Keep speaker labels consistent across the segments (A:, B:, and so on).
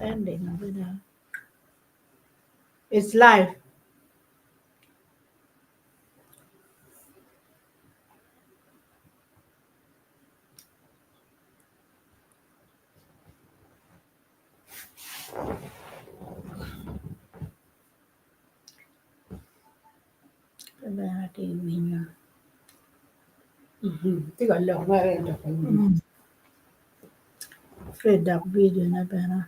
A: ending of it. It's live. Pe bene atye ka winyo.
B: Tye ka lok mere ento pe winyo.
A: Fred dok vidio ne bene.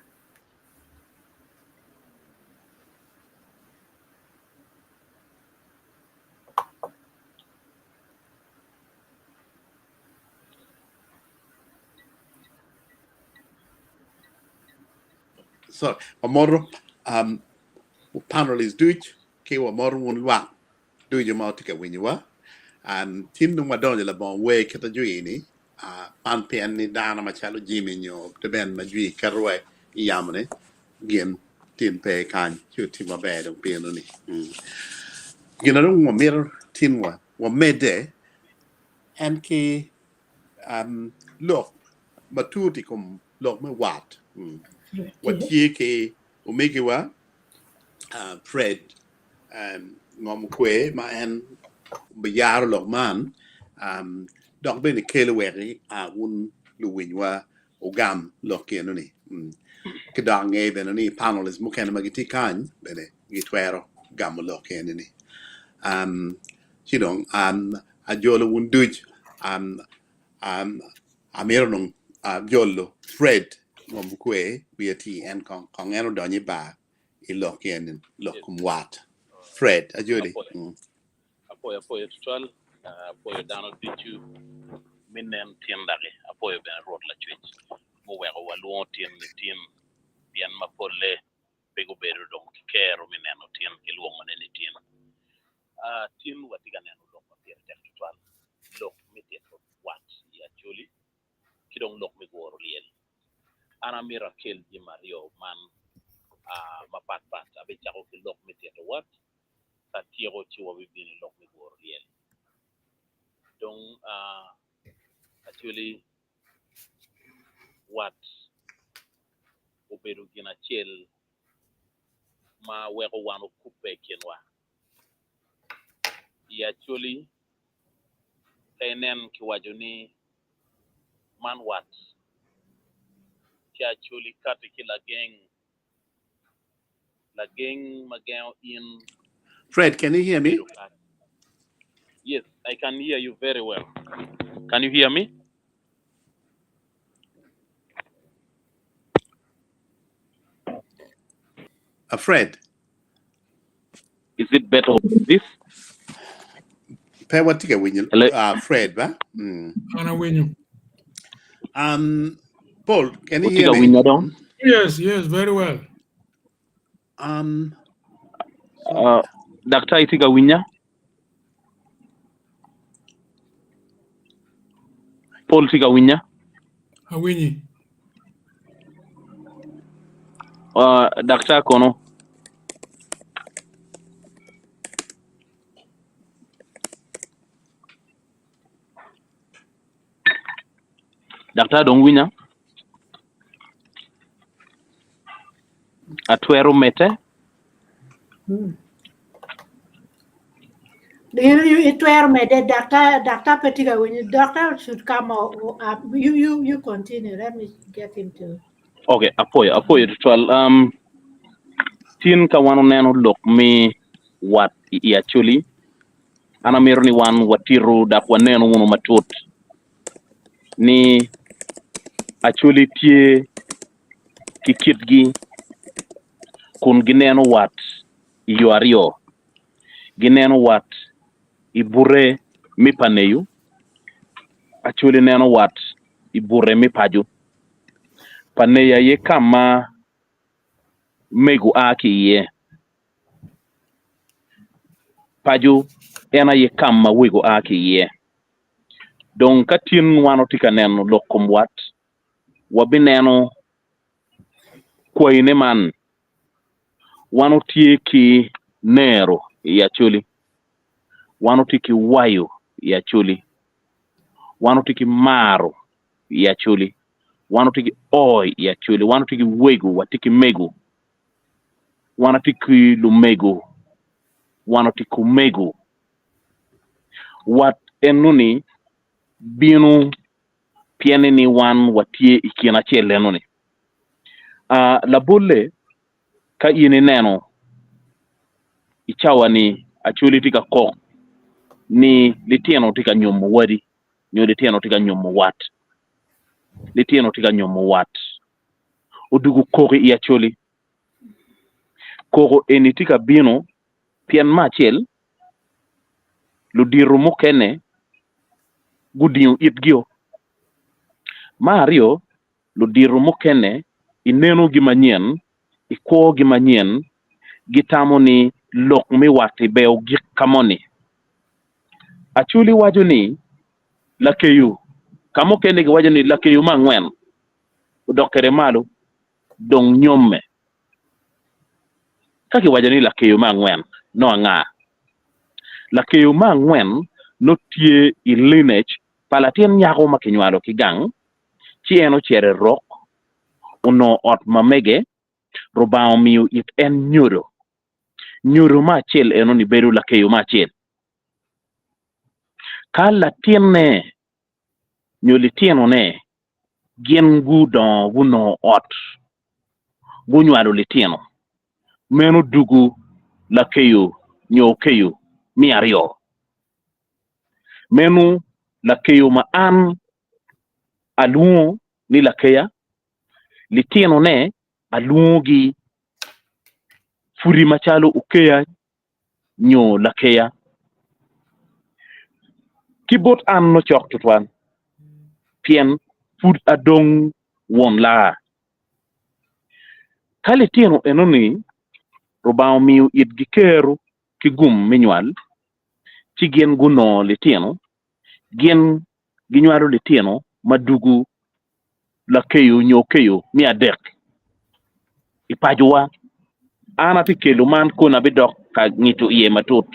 C: So, wamoto um, panelists duc ki wamoto wun lwak ducu ma watye ka winyowa. Um, tin dong wadonyo labongo wer kit ajwi-ni, uh, man pien ni dano macalo Jimmy nyo Ben ma jwi ketowa i yamo-ni gin tin pe kany ci otye maber dong pieno-ni. Mm. Gin na dong wamito tin wa wamedde en ki um, lok matut i kom lok me wat. Mm. Watye ki omegiwa uh, Fred um, Ngom Kwe ma en biyaro lok man um, dok bene kelo wek uh, wun luwinywa ogam lok eno-ni. Mm. Ki dok ange bene ni panelists mukene ma gitye kany bene gitwero gamo lok eni-ni. Um, ci dong um, ajolo wun duc um, um, amito dong uh, jolo Fred Ngom Kwe wiye tye en kong kong en odonyo i bar i lok eni lok kom wat. Fred ajoli.
D: Apoyo,
C: Mm.
D: apoyo, apoyo tutwal, ah, apoyo dano ducu me nen tin daki, apoyo bene Rwot Lacwec muweko walwongo tin ni tin, pien ma polle pe gubedo dong ki kero me neno tin ki lwongone ni tin. Ah, tin watye ka neno lok ma pire tek tutwal, lok me tito wat i Acholi ki dong lok me guro lyel. An amito akel jami aryo man ah, mapat pat, abicako ki lok me tito wat, ka atyeko ci wabibino i lok me guro lyel. Dong ah, Acholi wat obedo gin acel ma weko wan okubbe i kinwa. I Acholi ka inen kiwaco ni man wat ci Acholi kati ki lageng, lageng ma gengo in
C: Fred, can you hear me?
D: bedo ka Yes, I can hear you very well. Can you hear me?
C: Fred,
D: Is it better with this?
C: pe watye ka winyo
D: Hello?
C: Fred ba? Mm.
E: An awinyo.
C: Paul, can you
D: Utye
C: hear
D: ka
C: me?
D: winya dong?
E: Yes, yes, very well.
C: So,
D: Daktar itye ka winya? Paul tye ka winya?
E: Awinyi.
D: Daktar kono? Daktar dong winya? Atwero medde?
A: Itwero medde daktar daktar pe tye ka winyo doctor should come up you you you continue let me get him to
D: Okay, apoyo, apoyo tutwal. Tin ka wan oneno lok me wat i Acholi, an amito ni wan watitu dok wanenu wunu matut ni Acholi tye ki kitgi kun gineno wat i yo aryo. Gineno wat i bute me pa neyo, Acholi neno wat i bute me paco. Pa neyo aye ka ma mego a ki iye, paco en aye ka ma wego a ki iye. Dong ka tin wan watye ka neno lok kom wat, wabineno kwayine man wan watye ki nero i Acholi, wan watye ki wayo i Acholi, wan watye ki maro i Acholi. Wan watye ki oi i Acholi, wan watye ki wego, watye ki mego, wan watye ki lumego, wan watye ki omego. Wat enoni bino pien ni wan watye i kin acel enoni. Ah, labolle ka in ineno i cawa-ni Acholi tye ka kok ni litino tye ka nyomo wadi nyo litino tye ka nyomo wat, litino tye ka nyomo wat, odwogo koko i Acholi. Koko eni tye ka bino pien me acel ludito mukene gudingo itgio, me aryo ludito mukene i nenogi manyen, i kwogi manyen, gitamo ni lok me wat-ti ber ogik ka moni. Acholi waco ni lakeyo, ka mukene giwaco ni lakeyo me angwen odok kwede malo dong nyomme. Ka kiwaco ni lakeyo me angwen nongo anga? Lakeyo me angwen nongo tye i lineage pa latin nyako ma kinywalo ki gang ci en ocito i rok, onongo ot ma mege, Rubanga omiyo it en nyodo. Nyodo me acel enoni bedo lakeyo me acel. Ka latinne nyo litinone gin gudongo gunongo ot, gunywalo litino, meno dugu lakeyo nyo okeyo me aryo. Meno lakeyo ma an alwongo ni lakeya, litinone alwongogi pudi macalo okeya nyo lakeya. Ki bot an nongo cok tutwal, pien pud adong won laa. Ka litino enoni Rubanga omiyo itgi kero ki gum me nywal, ci gin gunongo litino, gin ginywalo litino ma dugu lakeyo nyo keyo me adek i pacowa. An atye kelo man kono abidok ka ngico iye matut.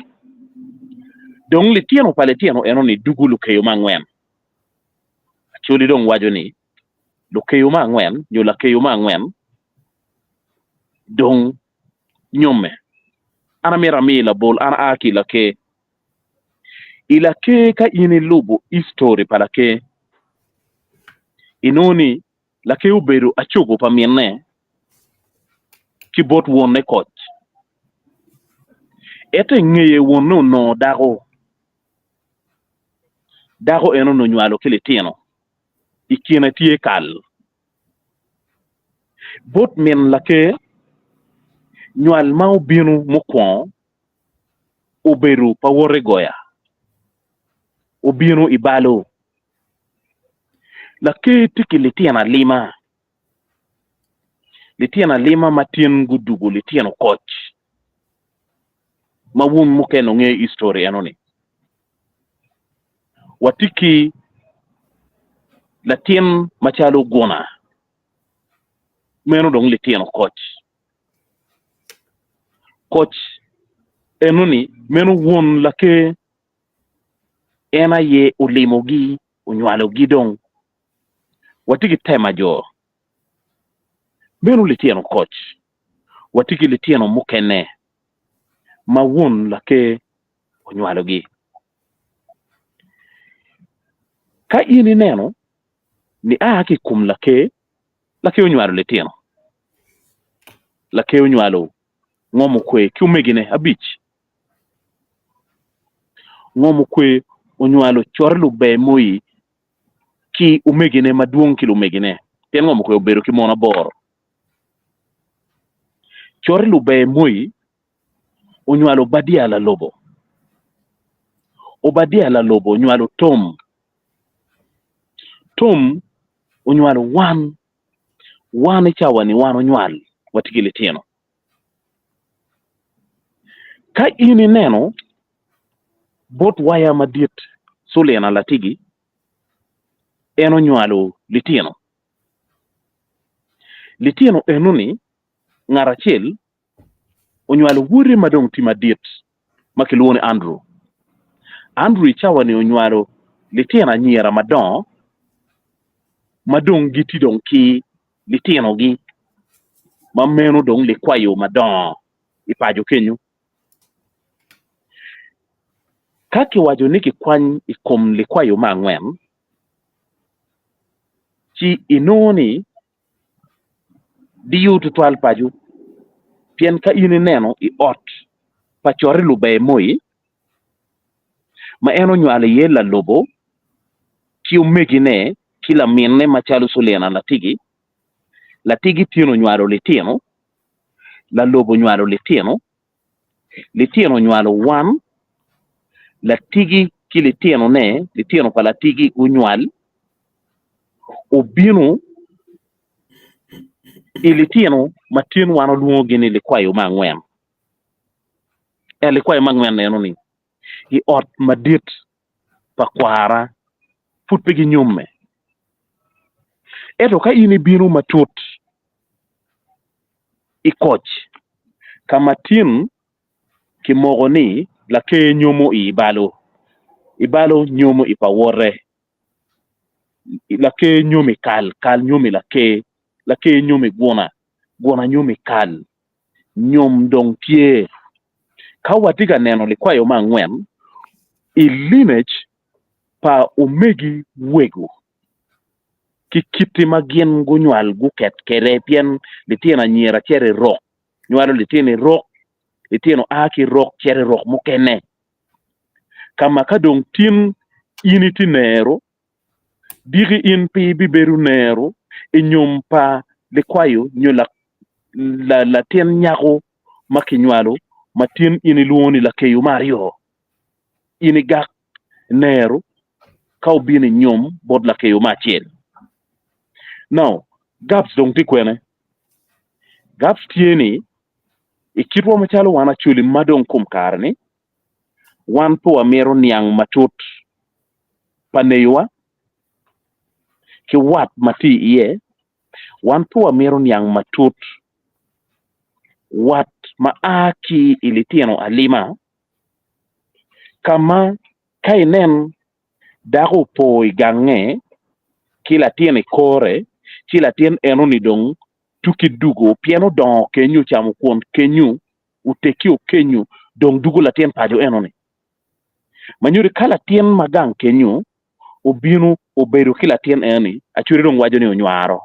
D: Dong litino pa litino enoni dugu lukeyo me angwen. Acholi dong waco ni lukeyo me angwen nyo lakeyo me angwen dong nyomme. An amito ami labol, an aa ki i Laker. I Laker ka in ilubo history pa Laker, inongo ni Laker obedo acogo pa minne ki bot wonne koc. Ento i ngeye wonne onongo dako, dako en onongo nywalo ki litino, i kine tye kal. Bot min Laker, nywal ma obino mukwongo obedo pa wote goya, obino i balo. Laker tye ki litino alima, litino alima ma tin gudugo litino koc ma wun mukene wungeyo history enoni. Watye ki latin macalo guna, meno dong litino koc. Koc enoni meno won laker en aye olimogi onywalogi dong. Watye ki tema jo meno litino koc, watye ki litino mukene ma won laker onywalogi. Ka in ineno nia ki i kom laker, laker onywalo litino, laker onywalo ngom okwe ki omegine abic, ngom okwe onywalo cote luber moi ki omegine madwong ki lumegine, pien ngom okwe obedo ki mon aboro. Cote luber moi onywalo Obadia lalobo, Obadia lalobo onywalo Tom, Tom onywalo wan, wan i cawa-ni wan onywal watye ki litino. Ka in ineno bot waya madit Sulina Latigi, en onywalo litino. Litino enoni ngat acel onywalo wode ma dong tye madit ma kilwongo ni Andrew. Andrew i cawa-ni onywalo litino anyira madongo. ma dong gitye dong ki litinogi ma meno dong likwayo madongo i paco kenyo. Ka kiwaco ni kikwany i kom likwayo me angwen, ci inongo ni diyo tutwal paco pien ka in ineno i ot pa coti luber moi ma en onywalo iye lalobo ki omegine ki laminne macalo Sulina Latigi, Latigi tyen onywalo litino, lalobo onywalo litino, litino onywalo wan, Latigi ki litinone, litino pa Latigi gunywal, obino i litino ma tin wan olwongogi ni likwayo me angwen. En likwayo me angwen eno-ni i ot madit pa kwara pud pe ginyomme. Ento ka in ibino matut i koc ka ma tin kimoko ni laker nyomo i ibalo, ibalo nyomo i pa wote, laker nyomo i kal, kal nyomo i laker, laker nyomo i guna, guna nyomo i kal. Nyom dong tye. Ka watye ka neno likwayo me angwen i lineage pa omegi wego ki kiti ma gin gunywal guket kwede pien litino anyira cito i rok nywalo litino i rok, litino a ki i rok cito i rok mukene. Ka ma ka dong tin in itye nero, diki in pe ibibedo nero i nyom pa likwayo nyo latin nyako ma kinywalo ma tin in ilwongo ni lakeyo me aryo. In igak nero ka obino i nyom bot lakeyo me acel. Now, gaps dong tye kwene? Gaps tye ni i kitwa macalo wan Acholi ma dong kom kare-ni, wan pe wamito niang matut pa neyowa ki wat ma tye iye, wan pe wamito niang matut wat ma a ki i litino alima ka ma ka inen dako opo i gange ki latin i kore ci latin enoni dong tuki dugo pien odongo kenyo ocamo kwon kenyo otekki okenyo dong dugo latin paco enoni. Ma nyuto ka latin ma gang kenyo obino obedo ki latin enoni acwere dong waco ni onywaro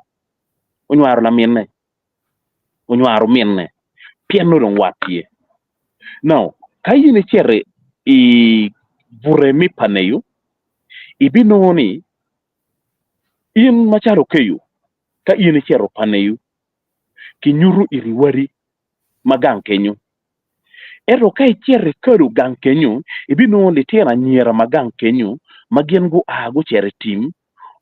D: onywaro laminne onywaro minne pien nongo dong wat tye. Now ka in icito i bute me paneyo ibinongo ni in macalo okeyo ka in icito paneyo kinyuto iri wadi ma gang kenyo. Ento ka icito ikado gang kenyo, ibinongo litino anyira ma gang kenyo ma gin gua gucito i tim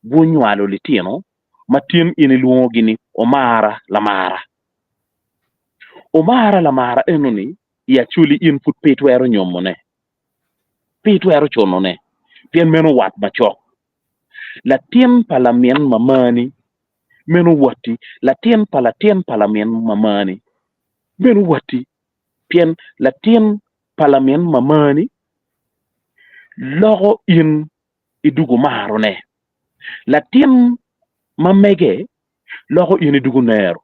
D: gunywalo litino ma tin in ilwongogi ni Omara Lamara. Omara Lamara enoni i Acholi in pud pe itwero nyomone, pe itwero cunone pien meno wat macok. Latin pa lamin mamani meno watti, latin pa latin pa lamin mamani meno watti, pien latin pa lamin mamani loko in idwogo marone, latin ma mege loko in idwogo nero,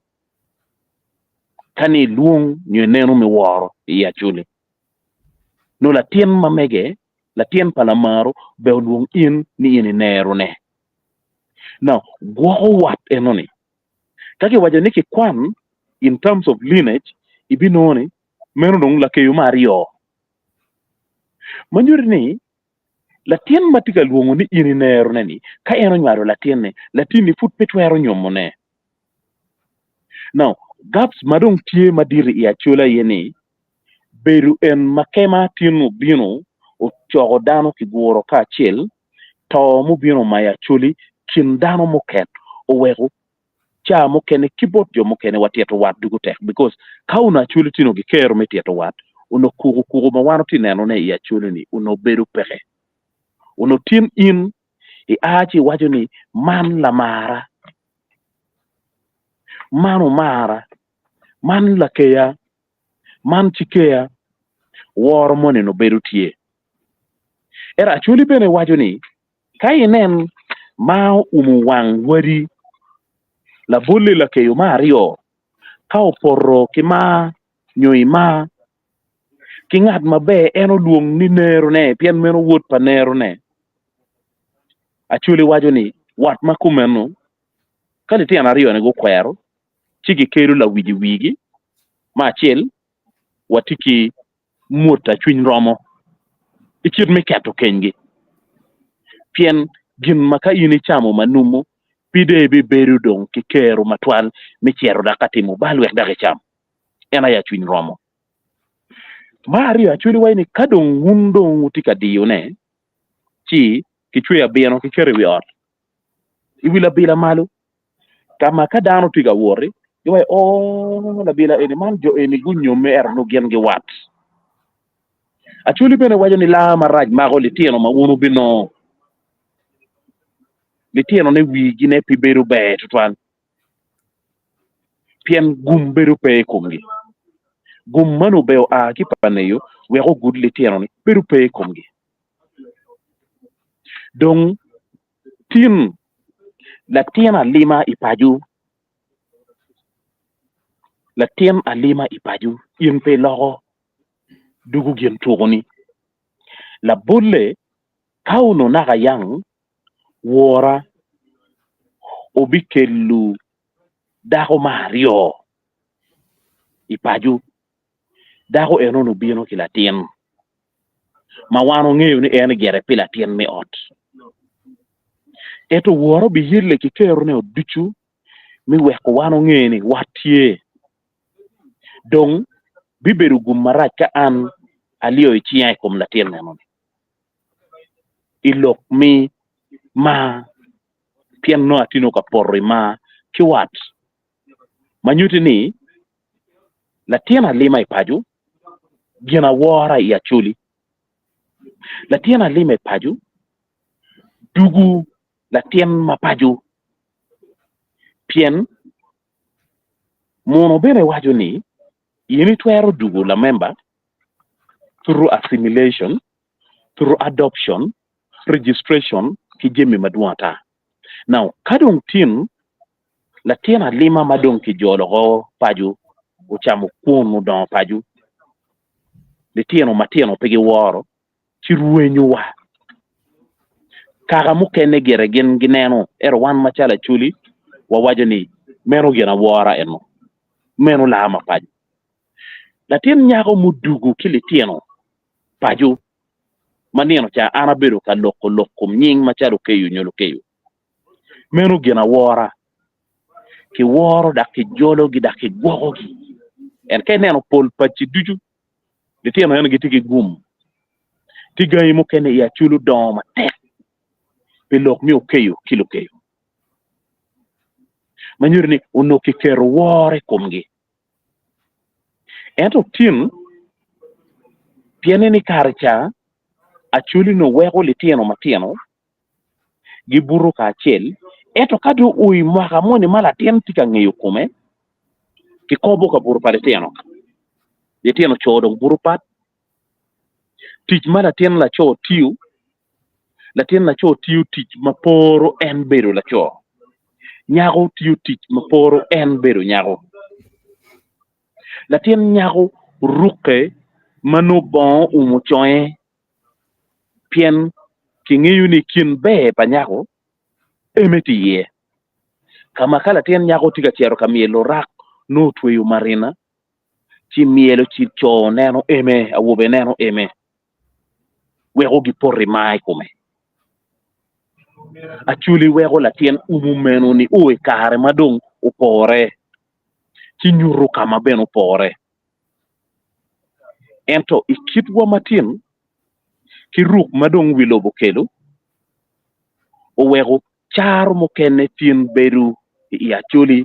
D: ka ni ilwong nyo ineno me woro i Acholi. Nongo latin ma mege, latin pa lamaro bene olwong in ni in inerone. Now, gwoko wat enoni. Ka kiwaco ni kikwan in terms of lineage, ibinongo ni meno dong lakeyo me aryo. Ma nyuto ni latin ma tye ka lwongo ni in inerone-ni, ka en onywalo latinne, latinni pud pe twero nyomone. Now, gaps ma dong tye madit i Acholi aye ni, bedo en ma kema tin obino ocoko dano kiguro kacel, to mubino omayo Acholi kin dano muket oweko ca mukene ki bot jo mukene wa tito wat dugu tek because ka onongo Acholi tye onongo gikero me tito wat onongo kuku kuku ma wan watye neno ne i Acholi ni onongo bedo peke onongo tin in i a ci iwaco ni man lamara man omara man lakeya man cikeya woro moni onongo bedo tye. Ento Acholi bene waco ni ka inen Ma oumo wang wadi. Labolle lakeyo me aryo ka opoto ki mar nyo i mar ki ngat maber en olwong ni nerone pien meno wod pa nerone. Acholi waco ni wat ma kumeno ka litino aryone gukwero ci gikelo lawic i wigi me acel watye ki mwot a cwiny romo i kit me keto kenygi. Pien gin ma ka in icamo ma numu, pi dong ibibedo dong ki kero matwal me cito dok ka timo bal wek dok icam. En aye cwiny romo. Me aryo, acwali waco ni ka dong wun dong wutye ka diyone, ci kicweyo abino kiketo i wi ot, i wi labila malo, ka ma ka dano tye ka wot-ti, giwaco oo labila eni man jo eni gunyomme ento nongo gin giwat. Acholi bene waco ni laa marac mako litino ma wun wubinongo. Litinone wigine pe bedo ber tutwal pien gum bedo pe i komgi. Gum meno ber oa ki pa neyo wek ogud litino-ni bedo pe i komgi. Dong Tin latin alima i paco, latin alima i paco in pe iloko dugo gin tukoni. Labolle ka onongo naka yang wora obikelo dako me aryo i paco, dako enoni obino ki latin ma wan wangeyo ni en gire pi latin me ot. Ento woro obiyelle ki kerone ducu me weko wan onge ni wat tye. Dong bibedo gum marac ka an alyo i cinga i kom latin enoni i lok me mar pien nongo atino ka poto i mar ki wat ma nyutti ni Latin alima i paco, gin awora i Acholi. Latin alima i paco, dugu latin ma paco. Pien muno bene waco ni in itwero dugu lamemba through assimilation, through adoption, registration ki jami madwong ata. Now ka dong tin Latin alima ma dong kijolo oko paco ocamo kwon odongo paco, litino matino pe giworo ci rwenyowa. Kaka mukene gire gin gineno ento wan macalo Acholi wawaco ni meno gin awora eno, meno laa ma paco. Latin nyako mudugo ki litino paco ma nino ca an abedo ka loko lok kom nying macalo Okeyo nyo Lukeyo. Meno ginawora. Kiworo dok kijologi dok kigwokogi. En ka ineno pol paci ducu, litino eno gitye ki gum. Tye gangi mukene i Acholi odongo matek pi lok me okeyo ki lukeyo. Ma nyuto ni onongo kiketo woro i komgi. Ento tin, pienne ni kare ca Acholi nongo weko litino matino gibuto kacel, ento ka dong oo i mwaka moni ma latin tye ka ngeyo kome, kikobo kabuto pa litino. Litino co dong buto pat, tic ma latin laco tiyo, latin laco tiyo tic ma poro en bedo laco, nyako tiyo tic ma poro en bedo nyako. Latin nyako rukke ma nongo bongo oumo conge pien kingeyo ni kin ber pa nyako eme tye iye. Ka ma ka latin nyako tye ka cito ka myelo rak nongo otweyo marina ci myelo ci co neno eme, awobe neno eme weko gipoto i mar i kome. Acholi weko latin umo meno nio i kare ma dong opore ci nyuto ka ma bene opore. Ento i kitwa matin ki ruk ma dong wi lobo okelo, oweko caro mukene tin bedo i Acholi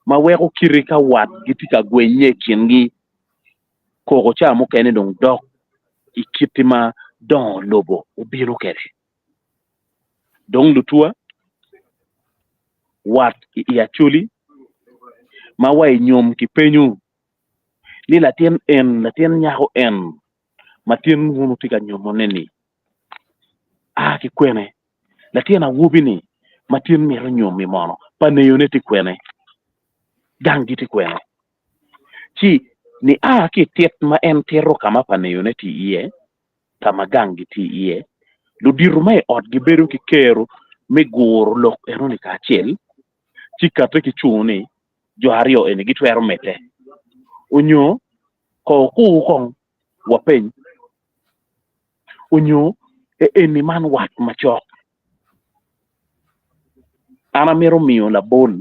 D: ma weko kite ka wat gitye ka gwenye i kingi, koko ca mukene dong dok i kit ma dongo lobo obino kwede. Dong lutuwa, wat i Acholi ma wa i nyom kipenyo ni latin en, latin nyako en ma tin wun wutye ka nyomone-ni a ki kwene? Latin awobi-ni ma tin mito nyomi mono pa neyone tye kwene? Ganggi tye kwene? Ci nia ki i tit ma en tito ka ma pa neyone tye iye, ka ma ganggi tye iye, ludito ma i ot gibedo ki kero me guro lok enoni kacel, ci kate ki cungo ni jo aryo eni gitwero medde. Onyo ko okur kong wapeny, onyo eni man wat macok. An amito miyo labol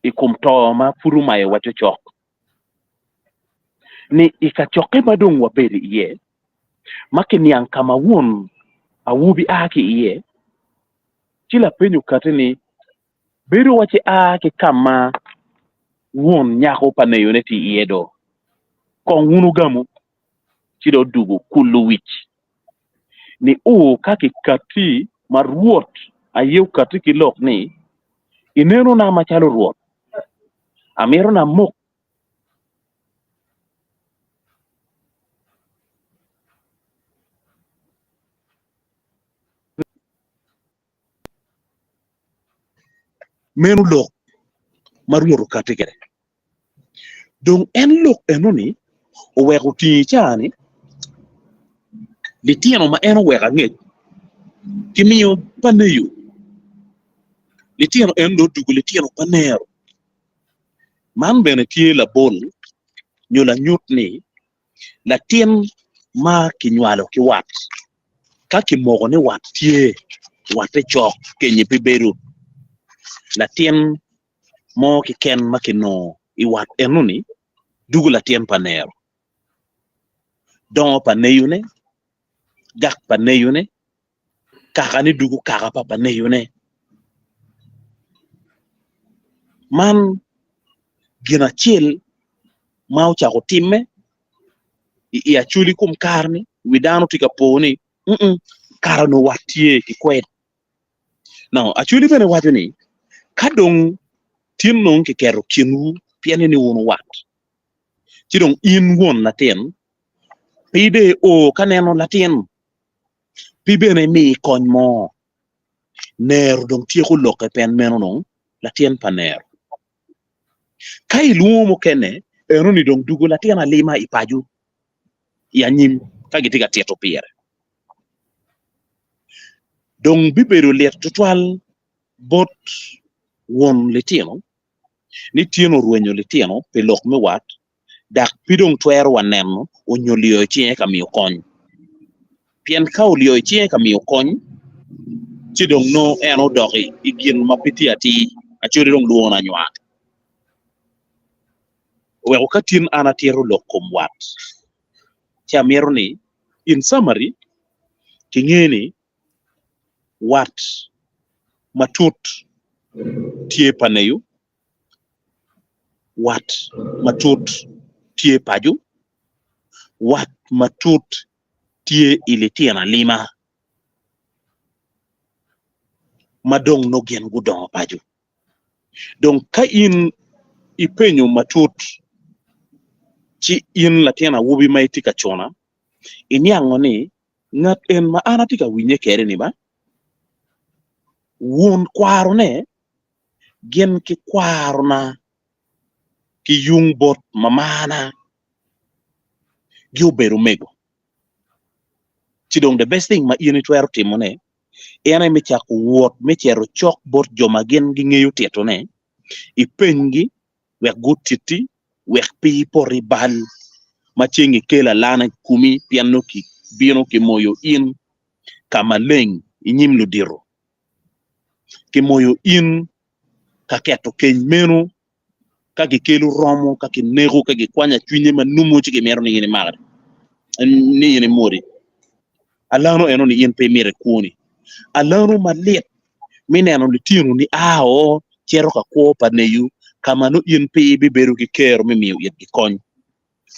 D: i kom to ma pud omayowa cocok ni i kacokke ma dong wabedo iye ma kiniang ka ma won awobi a ki iye, ci lapeny okati ni, Bedo waci a ki ka ma won nyako pa neyone tye iye do? Kong wun wugamu, ci dong odugo kulo wic ni o ka kikatti ma Rwot aye okatti ki lok ni, Inenona macalo Rwot, amito namok Meno lok ma Rwot okatti kwede. Dong en lok enoni oweko otingo i caa-ni litino ma en oweko angec kimiyo pa neyo, litino en dong odwogo litino pa nero. Man bene tye labol nyo lanyut ni latin ma kinywalo ki wat ka kimoko ni wat tye watte cok kenyi pe bedo latin mo keken ma kinongo i wat enoni dugo latin pa nero, dongo pa neyone, gak pa neyone, kakane dugo kaka pa pa neyone. Man gin acel ma ocako timme i Acholi kom kare-ni wi dano tye ka po ni kare onongo wat tye ki kwed. Now, Acholi bene waco ni ka dong tin dong kiketo kinwu pien ni wun wat, ci dong in won latin pe dong io ka neno latin, pe bene imi kony mo. Nero dong tyeko lokke pien meno dong latin pa nero. Ka ilwongo mukene, enoni dong dugo latin alima i paco i anyim ka gitye ka tito pire. Dong bibedo lit tutwal bot won litino ni tin orwenyo litino pi lok me wat dok pe dong twero wa neno onyo liyo cinge ka miyo kony. Pien ka oliyo cinge ka miyo kony, ci dong nongo en odok i gin ma pe tye atir, acoli dong lwongo ni anywar. Oweko ka tin an atito lok kom wat, ci amito ni in summary kinge ni wat matut tye pa neyo, wat matut tye paco, wat matut tye i litino alima ma dong nongo gin gudongo paco. Dong ka in ipenyo matut ci in latin awobi ma itye ka cuna iniango ni ngat en ma an atye ka winye kwede-ni ba won kwarone gin ki kwarona ki yung bot mamana gi obedo mego. Ci dong the best thing ma in itwero timone en aye me cako wot me cito cok bot jo ma gin gingeyo titone, ipenygi wek gutitti wek pe ipot i bal ma ceng ikelo alana i komi pien nongo kibino kimoyo in ka maleng i nyim ludito. Kimoyo in ka keto keny meno ka gikelo romo, ka kineko, ka gikwanyo acwinye ma numo ci gimito ni in imak ni in imwodi. Alano eno ni in pe imito i kwoni. Alano malit me neno litino ni a o cito ka kwo pa neyu ka ma nongo in pe ibibedo ki kero me miyo itgi kony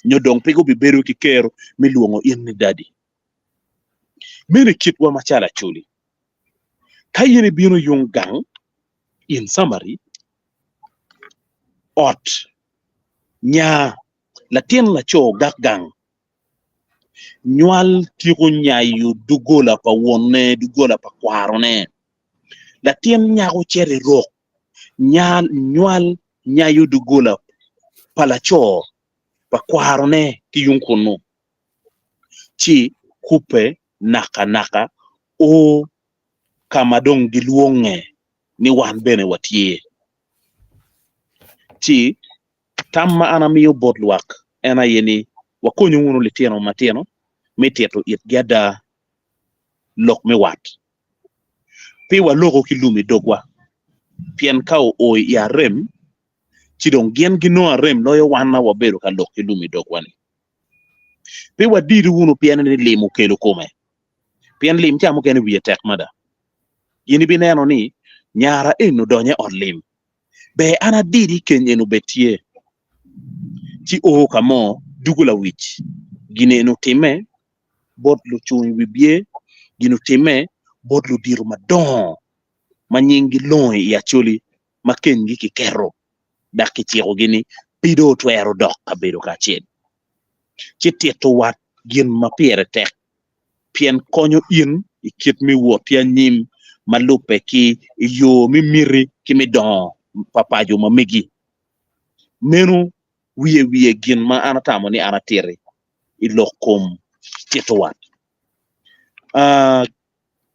D: nyo dong pe gubibedo ki kero me lwongo in ni dadi. Meno i kitwa macalo Acholi. Ka in ibino yung gang, in summary, ot nya latin laco gak gang nywal tyeko nyayo doggola pa wonne, doggola pa kwarone. Latin nyako cito i rok, nya nywal nyayo doggola pa laco pa kwarone ki yung kunnu, ci kubbe nakanaka o ka ma dong gilwonge ni wan bene watye. Ci tam ma an amiyo bot lwak en aye ni wakonyu wunu litino matino me tito itgi ada lok me wat. Pe waloko ki lum i dogwa, pien ka oo i arem, ci dong gin ginongo arem loyo wan ma wabedo ka lok ki lum i dogwa-ni. Pe wadidu wunu pien ni lim okelo kome, pien lim ca mukene wiye tek mada. In ibineno ni nyara eni odonyo i ot lim, ber an adidi keny eni obed tye, ci o ka mo dugo lawic. Gin eni otimme bot lucung wibye, gin otimme bot ludito madongo ma nyinggi longo i Acholi ma kenygi kiketo dok kicikogi ni pe dong otwero dok kabedo kacel. Ci tito wat gin ma pire tek pien konyo in i kit me wot ki anyim ma lubbe ki i yo me miti ki me dongo pa paco ma megi. Meno wiye wiye gin ma an atamo ni an atiti i lok kom tito wat.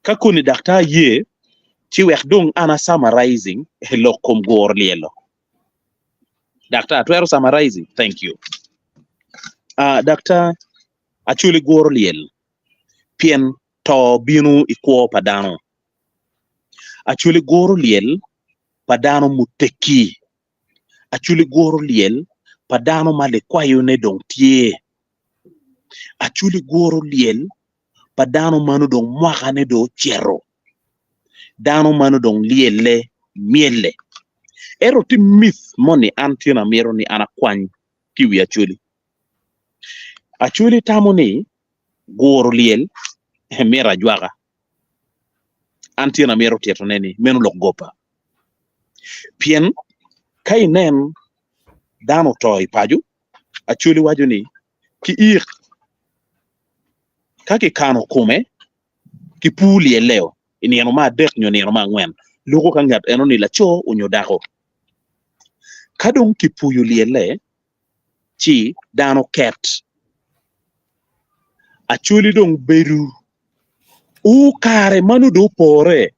D: Ka koni daktar ye, ci wek dong an a summarizing i lok kom guro lyelo. Daktar, twero summarizing? Thank you. Daktar, Acholi guro lyel pien to bino i kwo pa dano. Acholi guro lyel pa dano muteggi. Acholi guro lyel pa dano ma likwayone dong tye. Acholi guro lyel pa dano mano dong mwakane dong ocito, dano mano dong lyelle myelle. Ento tye myth moni an tye amito ni an akwany ki i wi Acholi. Acholi tamo ni guro lyel mito ajwaka. An tye amito titone ni meno lok goba. Pien ka inen dano oto i paco, Acholi waco ni ki ik Ka kikano kome, kipur lyelleo i nino me adek nyo nino me angwen, luko ka ngat eno-ni laco onyo dako. Ka dong kipuyo lyelle, ci dano ket. Acholi dong bedo o kare ma nongo dong opore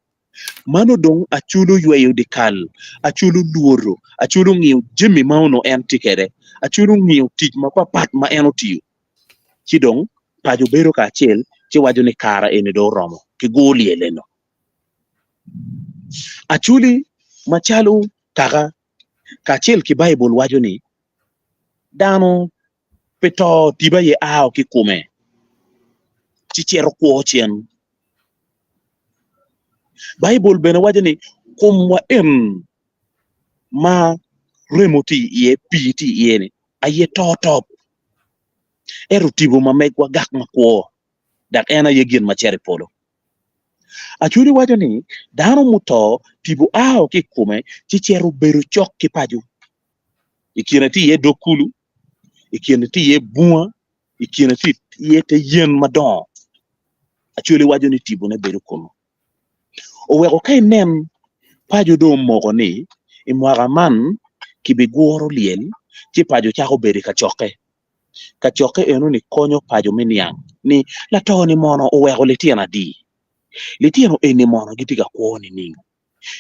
D: Mano dong Acholi oyweyo dyekal, Acholi olworo, Acholi ongiyo jami ma onongo en tye kwede, Acholi ongiyo tic mapapat ma en otiyo. Ci dong paco bedo kacel ci waco ni kara eni dong oromo, kigur lyel-leno. Acholi macalo kaka kacel ki Baibul waco ni dano pe to tipo aye ao ki kome ci cito kwo cen. Baibul bene waco ni komwa en ma remo tye iye, pii tye iye-ni aye to top, ento tipo ma megwa gak makwo dok en aye gin ma cito i polo. Acholi waco ni dano muto tipo ao ki i kome ci cito bedo cok ki paco. I kine tye iye dog kulu, i kine tye iye bunga, i kine tye iye te yen madongo. Acholi waco ni tipone bedo kunu. Oweko ka inen paco dong omoko ni i mwaka man kibiguro lyel ci paco cako bedo i kacokke. Kacokke enoni konyo paco me niang ni lato-ni mono oweko litino adi? Litino eni mono gitye ka kwo nining?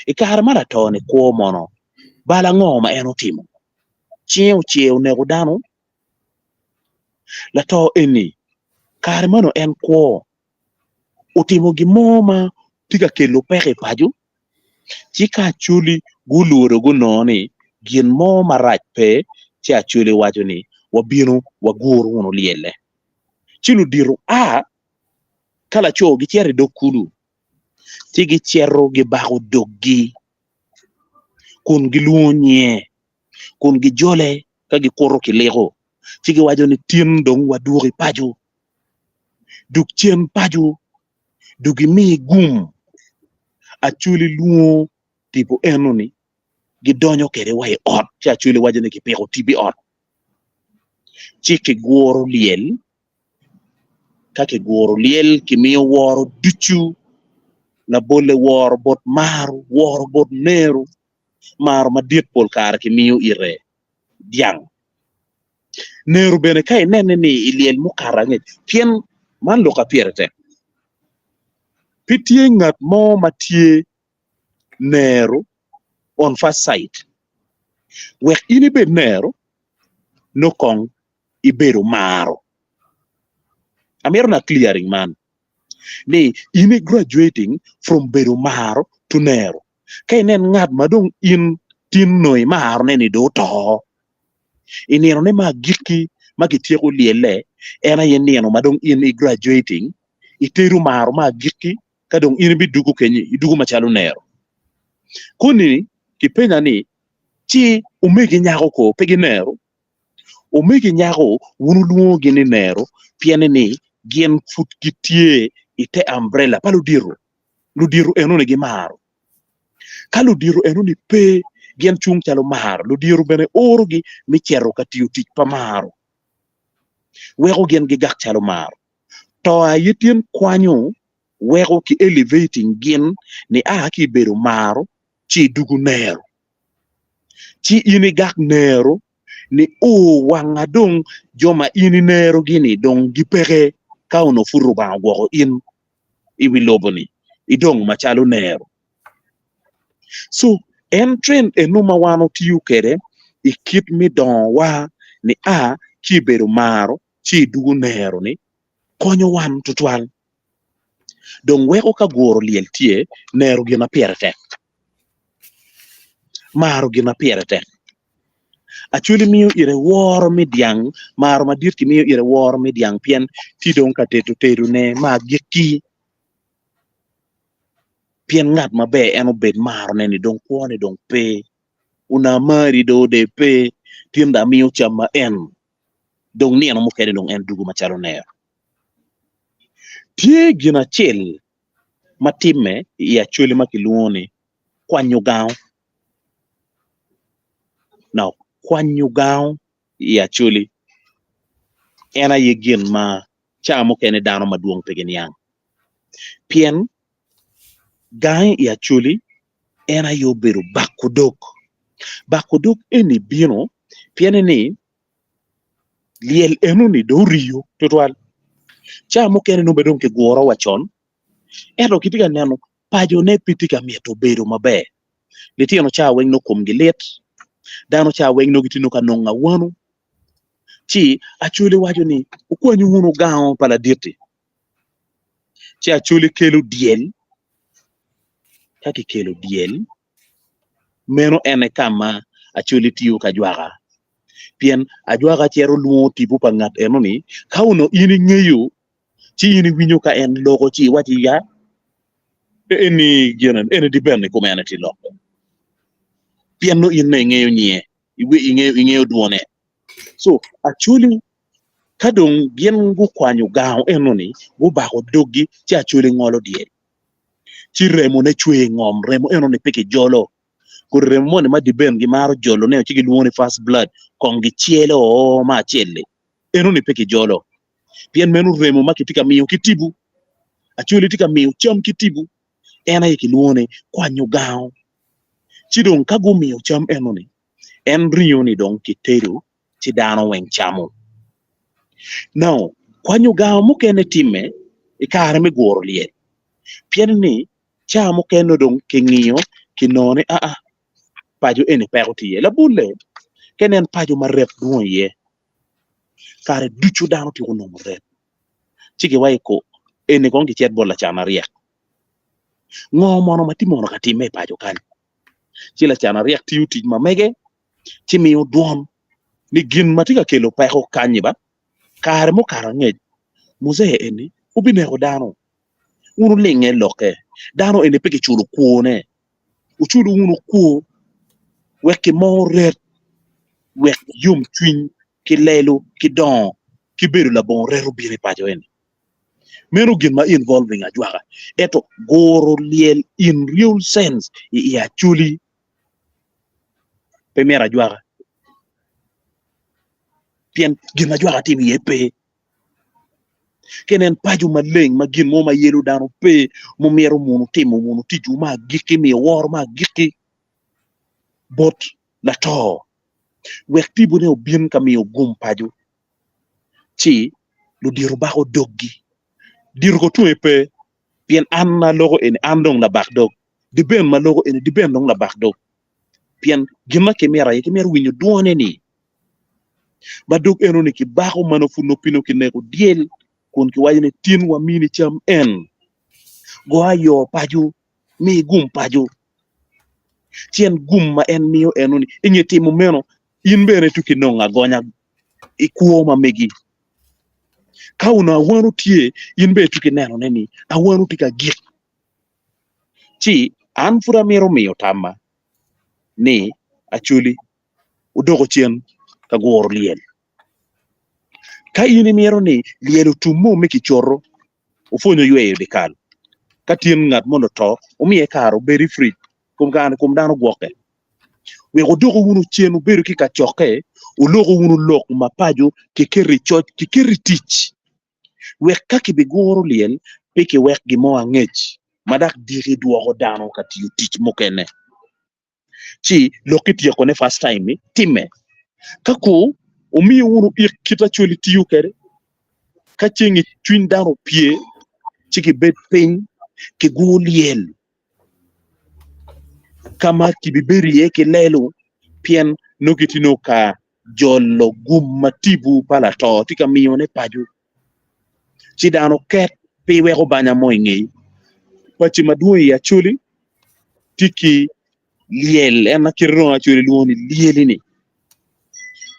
D: I kare ma lato-ni kwo mono bal ango ma en otimo? Cinge ocer oneko dano? Lato eni kare ma onongo en kwo otimo gin mo ma tye ka kelo peko i paco, ci ka Acholi gulworo gunongo ni gin mo marac pe, ci Acholi waco ni wabino wagur wunu lyelle. Ci ludito a ka laco gicito i dog kulu, ci gicito gibako doggi kun gilwongo nyinge, kun gijole ka gikuto kiliko, ci giwaco ni tin dong wadwoki paco. Dug cen paco, dug imi gum. Acholi lwongo tipo eno-ni, gidonyo kwede wa i ot, ci Acholi waco ni kipiko tipo i ot, ci kiguro lyel. Ka kiguro lyel, kimiyo woro ducu. Labolle woro bot maro, woro bot nero, maro madit pol kare kimiyo ite dyang. Nero bene ka inene ni i lyel mukato angec, pien man lok a pire tek, pe tye ngat mo ma tye nero on first sight. Wek in ibed nero, nongo kong ibedo maro. Amito na clearing man ni in i graduating from bedo maro to nero. Ka inen ngat ma dong in tin nongo imaro ne ni dong oto, i nino ne ma agikki ma kityeko lyelle, en aye nino ma dong in i graduating, itedo maro ma agikki ka dong in ibidugo kenyi, idugo macalo nero. Koni kipenya ni, ci omegi nyako ko pe ginero? Omegi nyako wun wulwongogi ni nero pien ni gin pud gitye i te ambrela pa ludito. Ludito enoni gimaro. Ka ludito enoni pe, gin cung calo maro. Ludito bene orogi me cito ka tiyo tic pa maro, weko gin gigak calo maro. To aye tyen kwanyo weko ki elevating gin nia ki i bedo maro ci idugo nero. Ci in igak nero ni o wanga dong jo ma in inerogi-ni dong gipeke ka onongo pud Rubanga ogwoko in i wi lobo-ni idong macalo nero. So en trend eno ma wan otiyo kwede i kit me dongowa ni a ci ibedo maro ci idugo nero-ni konyo wan tutwal. Dong weko ka guro lyel tye nero gin ma pire tek. Maro gin ma pire tek. Acholi miyo ire woro me dyang, maro madit kimiyo ire woro me dyang pien tye dong ka tedo tedone ma agikki. Pien ngat maber en obed marone ni dong kwone dong pe, ona mari do de pe, tin dong amiyo cam ma en, dong nino mukene dong en dugo macalo nero. Tye gin acel ma timme i Acholi ma kilwongo ni kwanyo gango. Now, kwanyo gango i Acholi en aye gin ma ca mukene dano madwong pe giniang. Pien gange i Acholi en aye obedo bako dog. Bako dog eni bino pien ni lyel enoni dong oriyo tutwal. Ca mukene nongo bene dong kiguro wa con, ento kitye ka neno pacone pe tye ka mito bedo maber. Litino ca weng nongo komgi lit, dano ca weng nongo gitye nongo ka nongo awano, ci Acholi waco ni wukwanyu wunu gango pa ladit-ti. Ci Acholi kelo dyel, ka kikelo dyel, meno en aye ka ma Acholi tiyo ki ajwaka, pien ajwaka cito lwongo tipo pa ngat eno-ni, ka onongo in ingeyo ci in iwinyo ka en loko ci iwaci ya eni gin eni depend i kome en aye tye loko pien nongo in nongo ingeyo nyinge ingeyo dwone so Acholi ka dong gin gukwanyo gango eno-ni gubako doggi ci Acholi ngolo dyel. ci remone cwer i ngom, remo enoni pe kijolo. Kodi remo moni ma diben gimaro jolone ci gilwongo ni first blood, kong gicelo oo ma acel-li, enoni pe kijolo. Pien meno remo ma kitye ka miyo ki tipo. Acholi tye ka miyo cam ki tipo, en aye kilwongo ni kwanyo gango. Ci dong ka gumiyo cam enoni, en ringo-ni dong kitedo ci dano weng camo. Now, kwanyo gango mukene timme i kare me guro lyel, pien ni ca mukene dong kingiyo kinongo ni aa paco eni peko tye iye. Labolle, ka inen paco ma rep dwong iye, kare ducu dano tyeko nongo rep, ci giwaco ko eni kong kicit bot lacan maryek. Ngo mono ma tye mono ka timme i paco kany? Ci lacan maryek tiyo tic ma mege ci miyo dwon ni gin ma tye ka kelo peko kanyi ba, kare mukato angec Muzee eni obineko dano, wun wulinge lokke, dano eni pe kiculo kwone, wuculu wunu kwo wek kimor ret, wek yomcwiny ki lelo ki dongo ki bedo labongo ret obin i paco eni. Meno gin ma involving ajwaka, ento guro lyel in real sense i i Acholi pe myero ajwaka pien gin ma ajwaka timo iye pe. Ka inen paco maleng ma gin mo ma yelo dano pe, mumito munu timo munu ticwu me agikki, miyo woro me agikki bot lato, wek tipone obin ka miyo gum paco, ci ludito bako doggi. Dito ko tunge pe, pien an aloko eni, an dong labak dog. Diben ma loko eni, diben dong labak dog. Pien gin ma kimito aye, kimito winyo dwone-ni. Ma dog enoni kibako ma nongo pud nongo pino kineko dyel kun kiwaco ni tin wamini cam en. Go ayo paco, mi gum paco. Ci en gum ma en miyo enoni, i nge timo meno, in bene itye ki nongo agonya i kwo ma megi. Ka onongo awano tye, in bene itye ki nenone ni awano tye ka gik. Ci an pud amito miyo tamma ni Acholi odoko cen ka guro lyel. Ka in imito ni lyel otum mo me kicoto, opwony oyweyo dyekal. Ka tin ngat moni oto, omiye kare obed i frij kom kare kom dano gwokke. Wek wudoko wunu cen wubedo ki kacokke, wuloko wunu lok ma paco kiketo i coc, kiketo i tic. Wek ka kibiguro lyel, pe kiwek gin mo angec ma dok diki dwoko dano ka tiyo tic mukene. Ci lok kityekone first time ni timme. Ka ku omiyo wunu ik kit Acholi tiyo kwede, ka ceng i cwiny dano opye ci kibed piny kigur lyel ka ma kibibedo iye ki lelo pien nongo gitye nongo ka jolo gum ma tipo pa lato tye ka miyone paco. Ci dano ket pe iweko banya mo i ngeyi. Paci madwong i Acholi tye ki lyel en ma kite dong Acholi lwongo ni lyeli-ni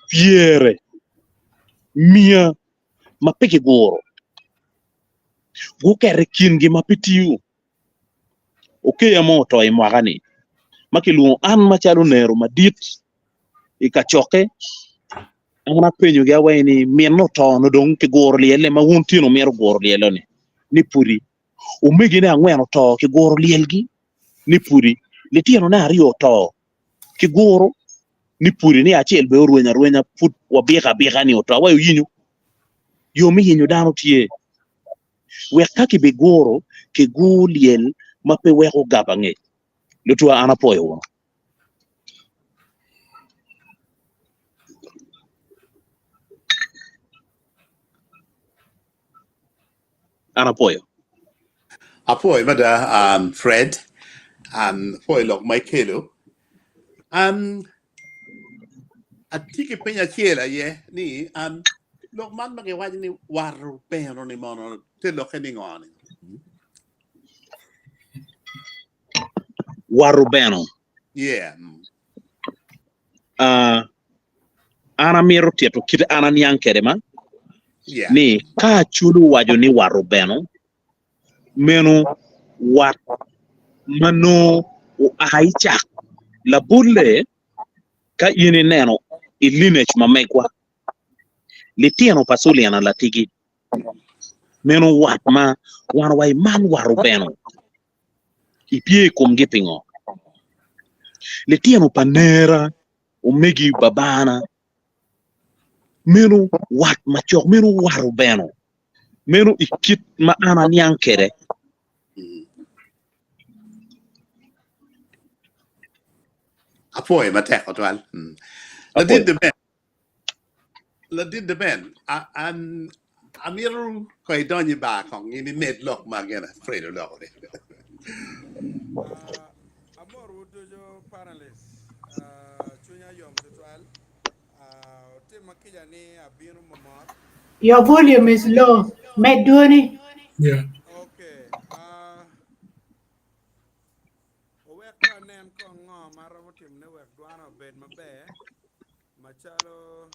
D: pyere miya ma pe kiguro guketo i kingi ma pe tiyo. Okeya mo oto i mwaka-ni ma kilwongo an macalo nero madit i kacokke. An apenyogi awaci ni, 'Minne oto-nu dong kiguro lyelle ma wun tin wumito guro lyello-ni ni pudi? Omegine angwen oto kiguro lyelgi ni pudi? Litinone aryo oto kiguro ni pudi? Ni acel bene orwenyo arwenya pud wabiko abika-ni oto? Awaci oyinyo yo me yenyo dano tye. Wek ka kibiguro, kigur lyel ma pe weko gab angec. Lutwa an apwoyo wunu. An apwoyo.
C: Apwoyo mada um, Fred. Um, apwoyo lok ma ikelo. Um, atye ki peny acel aye ni um, lok man ma giwaco ni wato beno ni mono te lokke ni ngo ni?
D: Wato beno.
C: Yeah.
D: Uh, an amito tito kit an aniang kwede ma
C: Yeah.
D: ni ka Acholi owaco ni wato beno, meno wat ma nongo oa i cak. Labolle, ka in ineno i lineage ma megwa, litino pa Sulina Latigi, meno wat ma wan owaco man wato beno. Ipye i komgi pingo? Litino pa nera, omegi babana, meno wat macok, meno wato beno, meno i kit ma an aniang kwede.
C: Apwoyo matek tutwal. Ladit Deben, Ladit Deben, an amito ko idony i bar kong in imed lok ma gin Fred oloko ni.
F: Amorowu ducu panelists, cwinya yom tutwal. Otima kica ni abino momot.
A: Your volume is low. Med dwoni.
E: Yeah.
F: Okay. Owek ko anen kong ngo ma aromo timone wek dwana obed maber macalo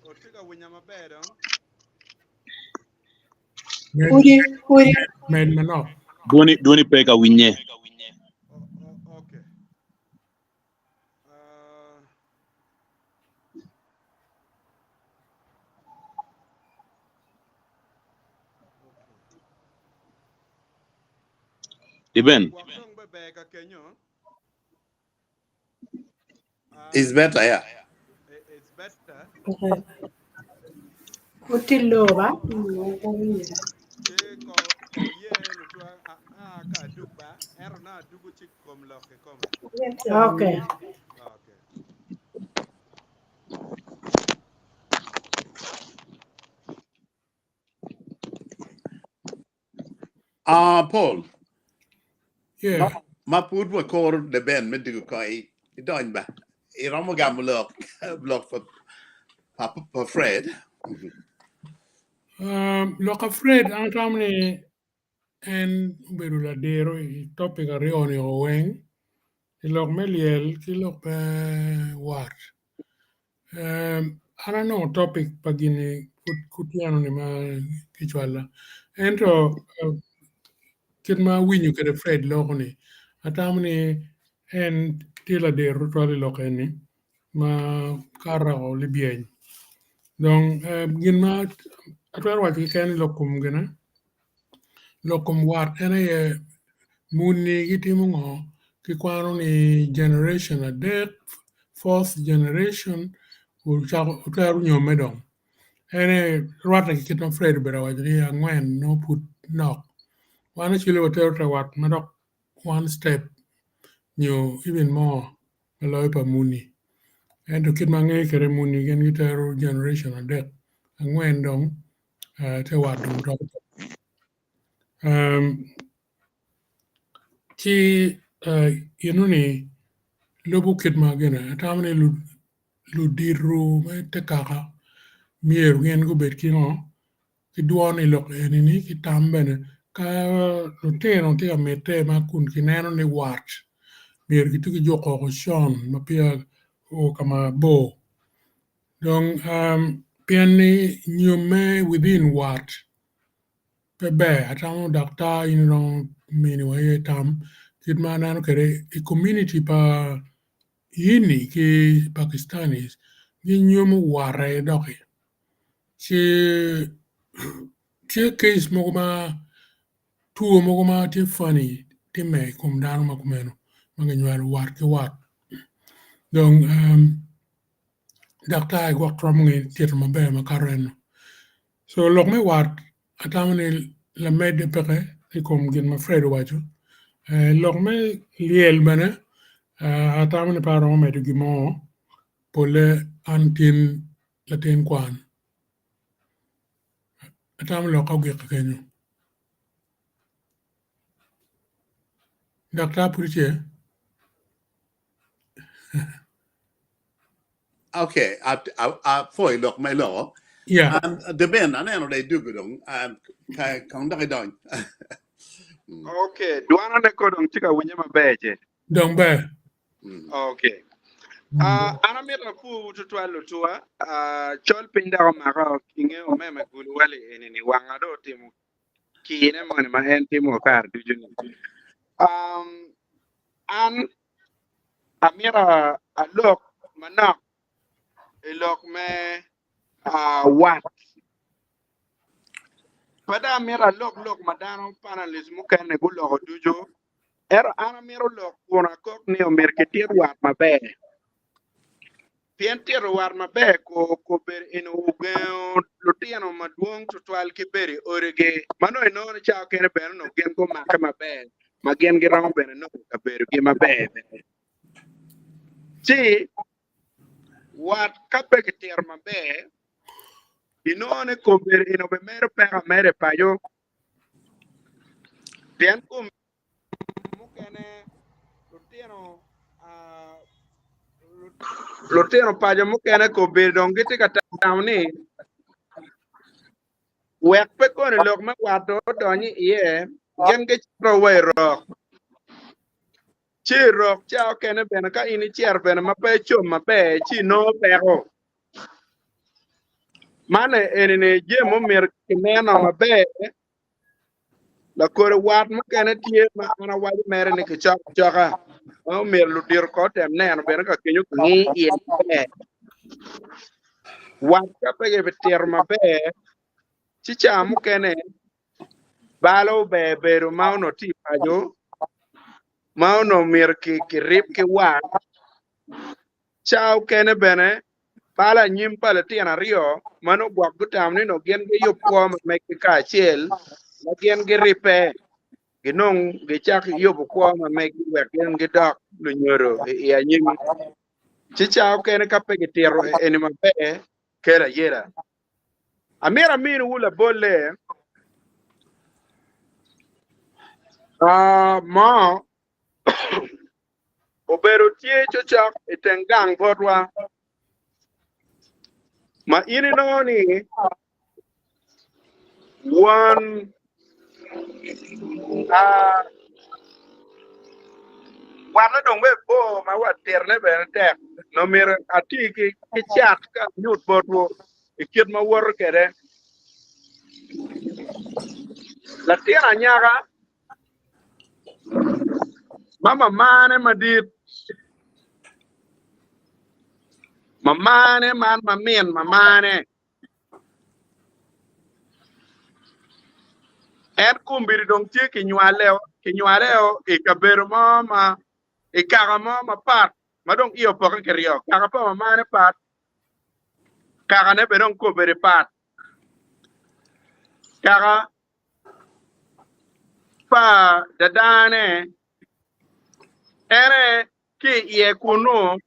F: Otye ka winya maber dong?
E: Med,
A: Pudi, pudi.
E: med manok.
D: Dwoni, dwoni pe ka winye.
F: Okay. Uh,
D: Iben.
F: Gwok dong be ber ka kenyo.
C: It's better, yeah.
F: better?
A: Uti loba.
F: Ci ko ko ye lutwa a a ka adug ba ento na adugo ci kom lok kikome.
A: Okay.
F: Okay.
C: Ah, Paul,
E: Yeah.
C: ma pud wakoro de ben me dugo ko i idony ba. Iromo gamo lok lok pa Fred.
E: Lok pa Fred an atamo ni en obedo ladiro i topic aryo ni weng i lok me lyel ki lok me wat. An anongo topic pa gini kutyeno ni ma kicwala ento kit ma awinyo kwede Fred loko ni atamo ni en tye ladiro tutwal i lok eni ma kato libyeny dong gin ma atwero waco keken i lok kom gine lok kom wat en aye muni gitimo ngo gikwano ni generation adek fourth generation otwero nyomme dong en aye rwatte ki kit ma Fred obedo ka waco ni angwen nongo pud nok wan actually watero te wat ma dok one step nyo even more ma loyo pa muni ento kit ma angeyo kwede muni gin gitero generation adek angwen dong te wat dong doko ci enoni lubo kit ma gine atamo ni ludito me te kaka myero gin gubed ki ngo ki dwon i lok eni-ni ki tam bene ka lutino tye ka mitte ma kun kineno ni wat myero gitye ki juko woko con ma peya oo ka mabor dong pien ni nyomme within wat pe ber atamo daktar in iromo miniwa iye tam kit ma aneno kwede i komuniti pa Hindi ki Pakistanis ginyomo wate doki ci tye case mogo ma two mogo ma tye funny timme i kom dano ma kumeno ma ginywalo wat ki wat dong daktar gwok romo tito maber makato eno so lok me wat atamo ni lamedde peke i kom gin ma Fred owaco lok me lyel bene atamo ni pe aromo medo gin mo polle an tin latin kwan atamo lokka ogik kenyo daktar pud tye?
C: Okay, apwoyo lok ma iloko.
E: Yeah.
C: Deben, aneno dong idwogo dong, kong dok idony.
F: Okay, dwana ne ko dong tye ka winye maber ce?
E: Dong ber.
F: Okay. An amito apwowu tutwal lutuwa. Col piny dok omaka inge omeme gulu wali eni ni wanga dong otimo kine moni ma en timo kare ducu ni. An amito alok manok i lok me wat. Pe dong amito alok lok ma dano panalist mukene guloko ducu, ento an amito lok kun akok ni omyero kitit wat maber. Pien tito wat maber kobedo eni ogengo lutino madwong tutwal ki bedo i odigi, ma nongo inongo ni cawa kene bene onongo gin gumake maber ma gin giromo bene nongo kabedogi maber bene. Ci wat ka pe kitito maber, inongo ni kobedo eni obimedo peko ameda i paco pien kom mukene lutino lutino paco mukene kobedo dong gitye ka tamo ni wek pe koni lok me wat dong odony iye gin gicito wa i rok ci i rok ca okene bene ka in icito bene ma pe icom maber ci inongo peko man eni-ni jami omyero kineno maber Lakodi wat mukene tye ma an awaco mere ni kicoko acoka ma omyero ludito ko otem neno bene ka kenyo kingi iye maber. Wat ka pe kibitito maber ci ca mukene balo ber bedo ma onongo tye i paco ma onongo myero kirib ki wat. Ca okene bene. Balo anyim pa litino aryo ma nongo gwok gutamo ni nongo gin giyub kwo ma meggi kacel ma gin giribbe ginong gicak yubo kwo ma meggi wek gin gidok lunyodo i anyim. Ci ca okene ka pe gitito eni maber kelo ayela. Amito aminiwu labolle mo obedo tye cocok i teng gang botwa ma in inongo ni won watte dong bene bor ma wa titone bene tek nongo myero ati ki cat ka anyut botwu i kit ma woto kwede. Latin anyaka Ma mamane madit, mamane man ma min mamane, en kombeddi dong tye kinywaleo i kabedo mo ma i kaka mo mapat ma dong iye opokke kiryo, kaka pa mamane pat, kakane bene dong kombeddi pat, kaka pa dadane ene ki i iye kunnu,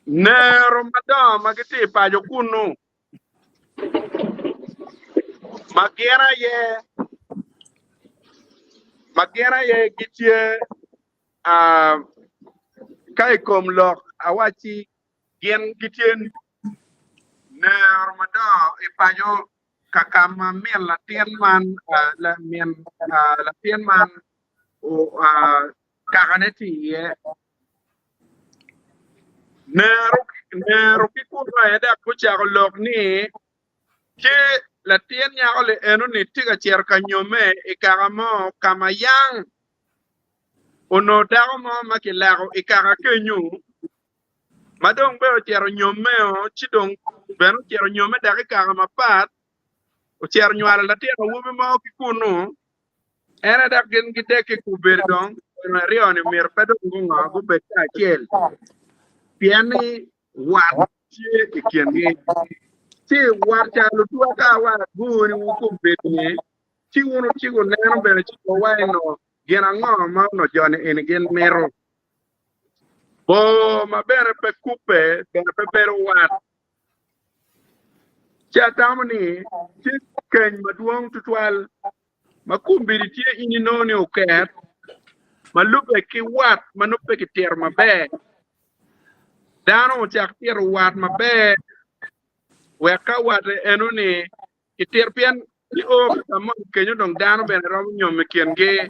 F: nero madongo ma gitye i paco kunnu, ma gin aye ma gin aye gitye ka i kom lok awacci gin gitye nero madongo i paco ka ka ma min latin man min latin man kakane tye iye. Nero nero ki kunu aye dok gucako lok ni ci latin nyako li eno-ni tye ka cito ka nyomme i kaka mo ka ma yang onongo dako mo ma kilako i kaka kenyu ma dong bene ocito nyommeo, ci dong bene ocito nyomme dok i kaka mapat, ocito nywalo latin awobi mo ki kunnu, en aye dok gin gidek ki kubedi dong gin aryo-ni myero pe dong gungo gubed kacel, pien ni wat tye i kingi. Ci wat ca lutwa ka wa guni kubedi-ni, ci wun wuci wuneno bene ci wuwaco ni gin ango ma onongo jo-ni eni gin mito. Bor ma bene pe kubbe bene pe bedo wat. Ci atamo ni tye keny madwong tutwal ma kombeddi tye in inongo ni oket ma lubbe ki wat ma nongo pe kitito maber. Dano ocak tito wat maber wek ka watte eno-ni kitito pien nio ka moni kenyo dong dano bene romo nyomo i kingi.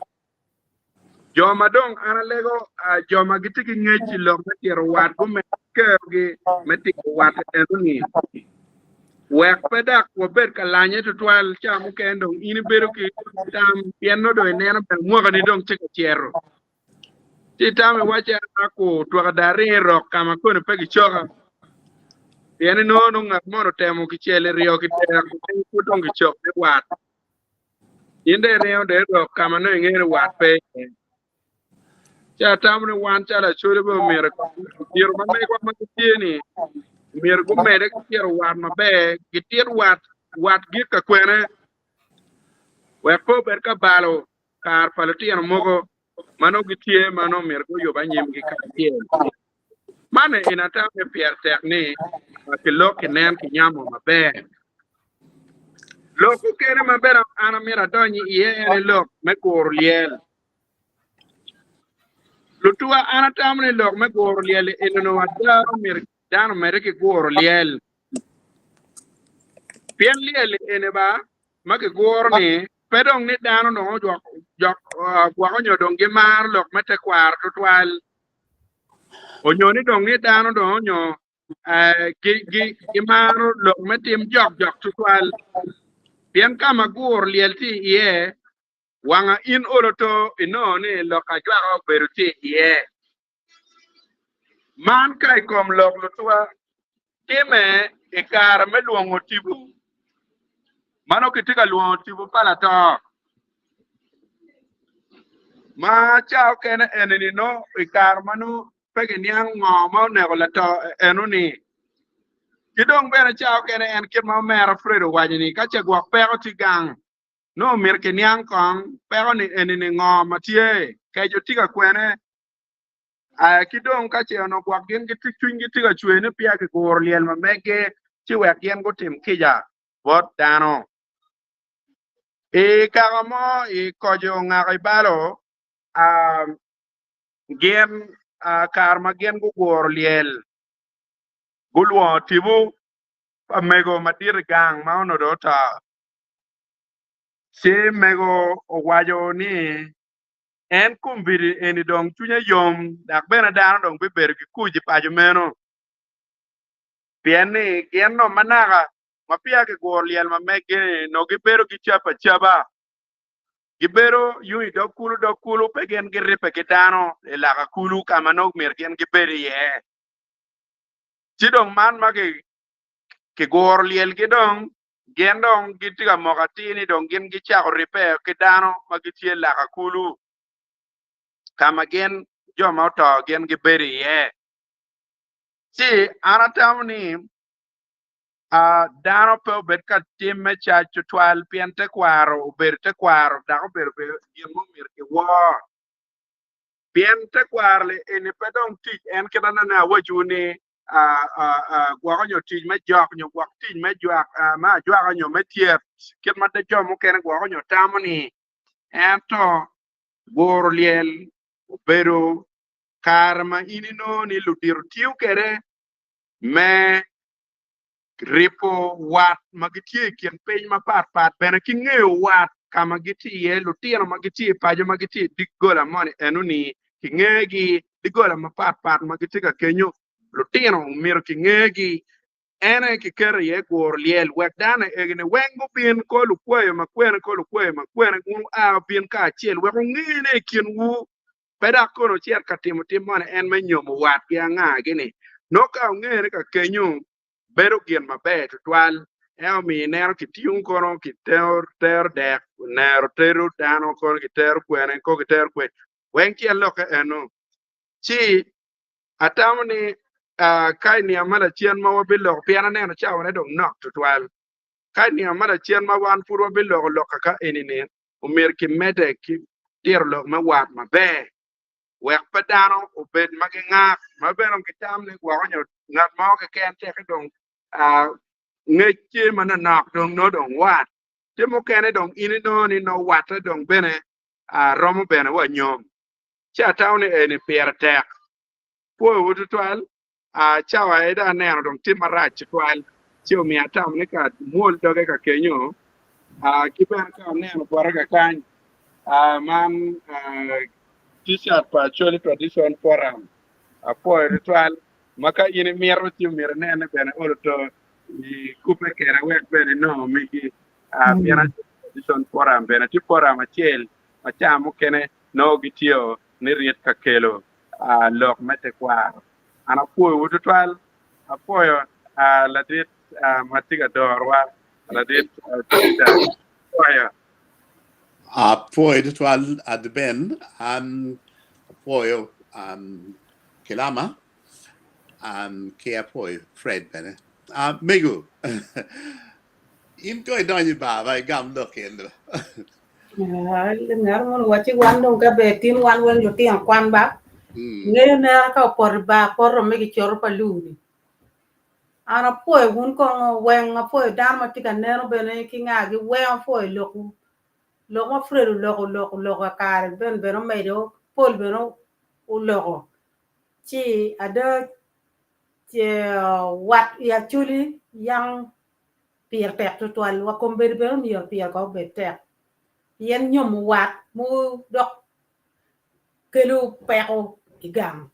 F: Jo ma dong an alego, jo ma gitye ki ngec i lok me tito wat gumed kerogi me tito wat enoni, wek pe dok wabed ka lanye tutwal. Ca mukene dong in ibedo ki tam pien nongo dong ineno bene mwakani dong tye ka cito, ci itamo iwacci an akur twaka dong aringo i rok ka ma koni pe gicoka, pien inongo dong ngat moni otemo kicel iryo kitero pud dong gicok me wat. In dong iringo dong idok ka ma nongo ingeyo ni wat pe iye. Ci atamo ni wan calo Acholi bene omyero ludito ma megwa ma gitye-ni myero gumedde ki tito wat maber, gitit wat, wat gik ka kwene wek pe obed ka balo kare pa lutino mogo ma nongo gitye ma nongo myero guyub anyimgi kacel. Man eni atamo ni pire tek ni kilok kinen kinyamo maber. Lok mukene ma bene an amito adony iye en aye lok me guro lyel. Lutuwa an atamo ni lok me guro lyel eni onongo ada myero dano omedde ki guro lyel. Pien lyel eni ba ma kiguro ni pe dong ni dano dong gwoko nyo dong gimaro lok me tekwaro tutwal onyo ni dong ni dano dong onyo gimaro lok me tim jok jok tutwal pien ka ma guro lyel tye iye wanga in olo to inongo ni lok ajwaka obedo tye iye. Man ka i kom lok lutwa time i kare me lwongo tipo ma nongo kitye ka lwongo tipo pa lato ma ca okene eni-ni nongo i kare ma nongo pe giniang ngo ma oneko lato eno-ni. Ki dong bene ca okene en kit ma omera Fred owaco ni ka ce gwok peko tye gang nongo myero kiniang kong peko ni eni ni ngo ma tye keco tye ka kwene ki dong ka ce onongo gwok gin gitye cwinygi tye ka cwer ni peya kiguro lyel ma meggi ci wek gin gutim kica bot dano. I kaka mo i koco ngako i balo gin kare ma gin guguro lyel gulwongo tipo pa mego madit i gang ma onongo dong oto. Ci mego owaco ni en kombeddi eni dong cwinye yom dok bene dano dong bibedo ki kuc i paco meno pien ni gin nongo ma naka ma peya kiguro lyel ma meggi-ni nongo gibedo gicabo acaba, gibedo yung i dog kulu dog kulu pe gin giribbe ki dano i laka kulu ka ma nongo myero gin gibed iye. Ci dong man ma kiguro lyelgi dong, gin dong gitye ka moko atir ni dong gin gicako ribbe ki dano ma gitye laka kulu ka ma gin jo ma oto gin gibedo iye. Ci an atamo ni dano pe obed ka tim me cac tutwal pien tekwaro obedo tekwaro dok obedo gin mo myero kiwor. Pien tekwaro-ni eni pe dong tic en kit anene awacowu ni gwoko nyo tic me jok nyo gwok tic me jwak me ajwaka nyo me tyet kit ma jo mukene gwoko nyo tamo ni ento guro lyel obedo kare ma in inongo ni ludito tiyo kwede me ripo wat ma gitye i kin piny mapatpat bene ki ngeyo wat ka ma gitye iye, lutino ma gitye i paco ma gitye i doggola moni enoni kingegi, doggola mapatpat ma gitye ka kenyo lutino omyero kingegi, en aye kiketo iye guro lyel wek dano egini weng gubin ko lukwayo ma kwene ko lukwayo ma kwene wun wua wubin kacel wek wungene i kinwu. Pe dok kono wucit ka timo tim moni en me nyomo watgi anga-gi-ni. Nongo ka wungene ka kenyo, bedo gin maber tutwal. En omiyo ineno kitingo kono kitero dek, nero tedo dano kono kitero kwene, ko kitero kwene, weng tyen lokke eno. Ci atamo ni ka i nino ma lacen ma wabiloko, pien aneno cawane dong nok tutwal, ka i nino ma lacen ma wan pud wabiloko lok kaka eni-ni, omyero kimedde ki tito lok me wat maber wek pe dano obed ma gingak ma bene dong gitam ni gwoko nyo ngat mo keken teke dong ngec tye manonok dong nongo dong wat tye mukene dong in inongo ni nongo watte dong bene romo bene wa nyom ci atamo ni eni pire tek pwoyowu tutwal Cawa aye dong aneno dong tye marac tutwal, ci omiyo atamo ni ka amwol doge ka kenyo, ki bene ka aneno bote kakany, man t-shirt pa Acholi Tradition Forum, apwoyo tutwal, ma ka in imito ci myero inen ni bene olo to ikubbe kweda wek bene inongo megi, pien Acholi Tradition Forum bene tye forum acel ma ca mukene nongo gitye ni rit ka kelo lok me tekwaro. An apwoyowu tutwal, apwoyo ladit ma tye ka dorowa, ladit Peter, apwoyo.
C: Apwoyo tutwal Adben, an apwoyo Kilama, ki apwoyo Fred bene. Mego, in ko idonyo i bar ba igam lok eni.
B: Ngat mo wacci wan dong ka ber tin wan weng lutino kwan ba ngeyo nera ka opoto i bar poto me gicoto pa luu-ni. An apwoyo wun kong weng apwoyo dano ma tye ka neno bene ki ngagi weng apwoyo lokwu. Lok ma Fred oloko oloko oloko kakare Ben bene omedo Paul bene oloko ci ada wat i Acholi yang pire tek tutwal wa kombeddi bene omyero pire kong obed tek pien nyomo wat mogo dok kelo peko i gang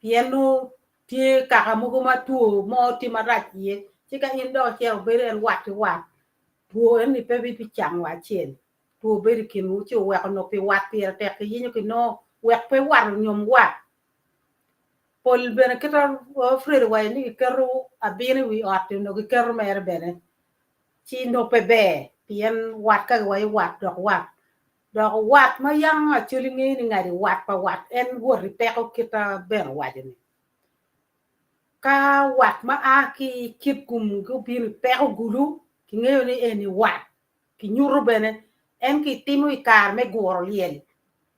B: pien nongo tye kaka mogo ma two mo tye marac iye ci ka in dok icito bedo en wat ki wat two eni pe bicang wa acel two bedo i kinwu ci oweko nongo pi wat pire tek kiyenyo kinongo wek pe wat onyom wat. Pol bene kit ma Fred owaco ni giketo abino i wi ot-ti onongo giketo mere bene ci nongo pe ber pien wat ka giwaco wat dok wat dok wat ma yam Acholi ngeyo ni ngadi wat pa wat en wot i peko kit ma Ben owaco-ni. Ka wat ma a ki i Kitgum gubino i peko gulu, kingeyo ni eni wat. Kinyuto bene en kitimo i kare me guro lyel,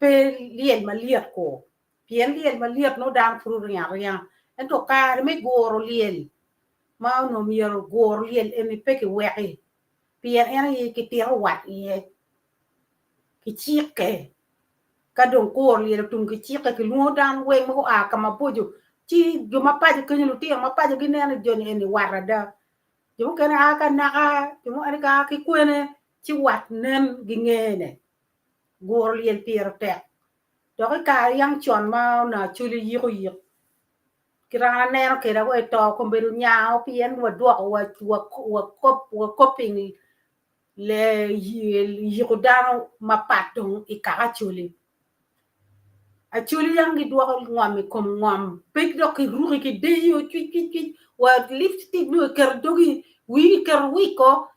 B: pe lyel malyet kur, pien lyel malyet nongo dano pud oringo aringa. Ento kare me guro lyel ma onongo myero guro lyel eni pe kiweki, pien en aye kitito wat iye, kicikke. Ka dong kuro lyel otum kicikke, kilwongo dano weng ma gua ka maboco, ci jo ma paco kenyo, lutino ma paco gineno ni joni eni wat ada. Jo mukene a ka naka, jo mukene a ki kwene, ci wat nen gingene. Guro lyel pire tek. Dok i kare yang con ma onongo Acholi yiko yik, kit ma an aneno kwede wa i to kombeddi onyango pien wadwoko wakoping yiko dano mapat dong i kaka Acholi. Acholi yang gidwoko ngom i kom ngom pe dok kiruki ki deyo cwicwicwic wa lipstick nongo iketo i dogi wii kiketo wiko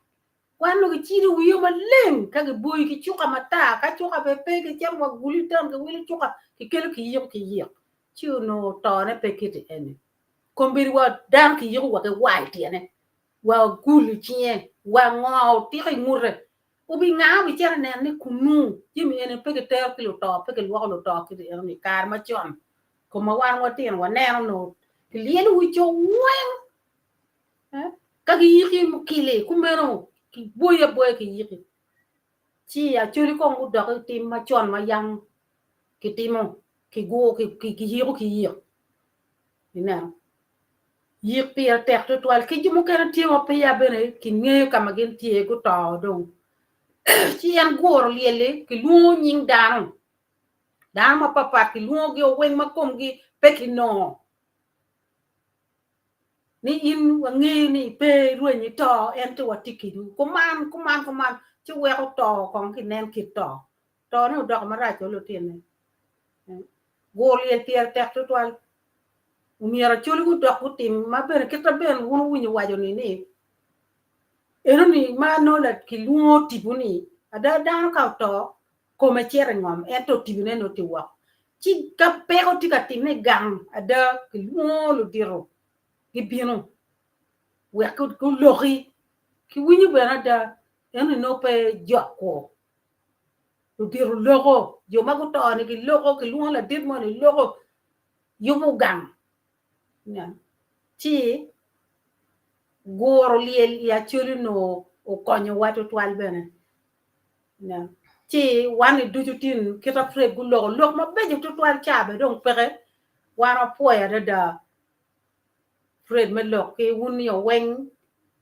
B: Kwan nongo gicido wiyo maleng ka giboyi ki cuka matar, ka cuka bene pe gicito wa gulu i taun giwilo cuka kikelo kiyiko ki yik ci onongo tone pe kiti eni. Kombeddi wa dano kiyiko wa ki war i tyene, wa gul i cinge, wa ngo otiko i ngute. Obi nga obicito neno ni kunu jami eni pe kitero ki luto pe kilwoko luto kiti enoni i kare macon koma wan watino waneno onongo kilyelo wi co weng. Ka giyiki mukili kumeno kiboyi aboya kiyiki ci Acholi kong gudok i tim macon ma yam kitimo kiyiko ki yik ineno yik pire tek tutwal ki jo mukene tye ma peya bene kingeyo ka ma gin tye guto dong ci en guro lyel-li kilwongo nying dano dano mapatpat kilwongogi weng ma komgi pe kinongo. Ni in wangeyo ni pe irweny ito ento watye kedwu kuman kuman kuman ci weko to kong kinen kit to. Tone odoko marac o lutine. Gur lyel pire tek tutwal. Omyero Acholi gudok gutim ma bene kit ma bene wun wuwinyo waco ni ni enoni ma nongo kilwongo tipo ni ada dano ka oto kome cito i ngom ento tibone nongo tye woko. Ci ka peko tye ka timme i gang ada kilwongo ludito gibino wek guloki kiwinyo bene ada ento nongo pe jok kwo. Ludito loko jo ma guto ni giloko kilwongo ladit moni loko yubo gang ci guro lyel i Acholi onongo okonyowa tutwal bene. Ci wan ni ducu tin kita Fred guloko lok mabeco tutwal ca bene dong peke wan wapwoyo adada Fred me lok ki wun ni oweng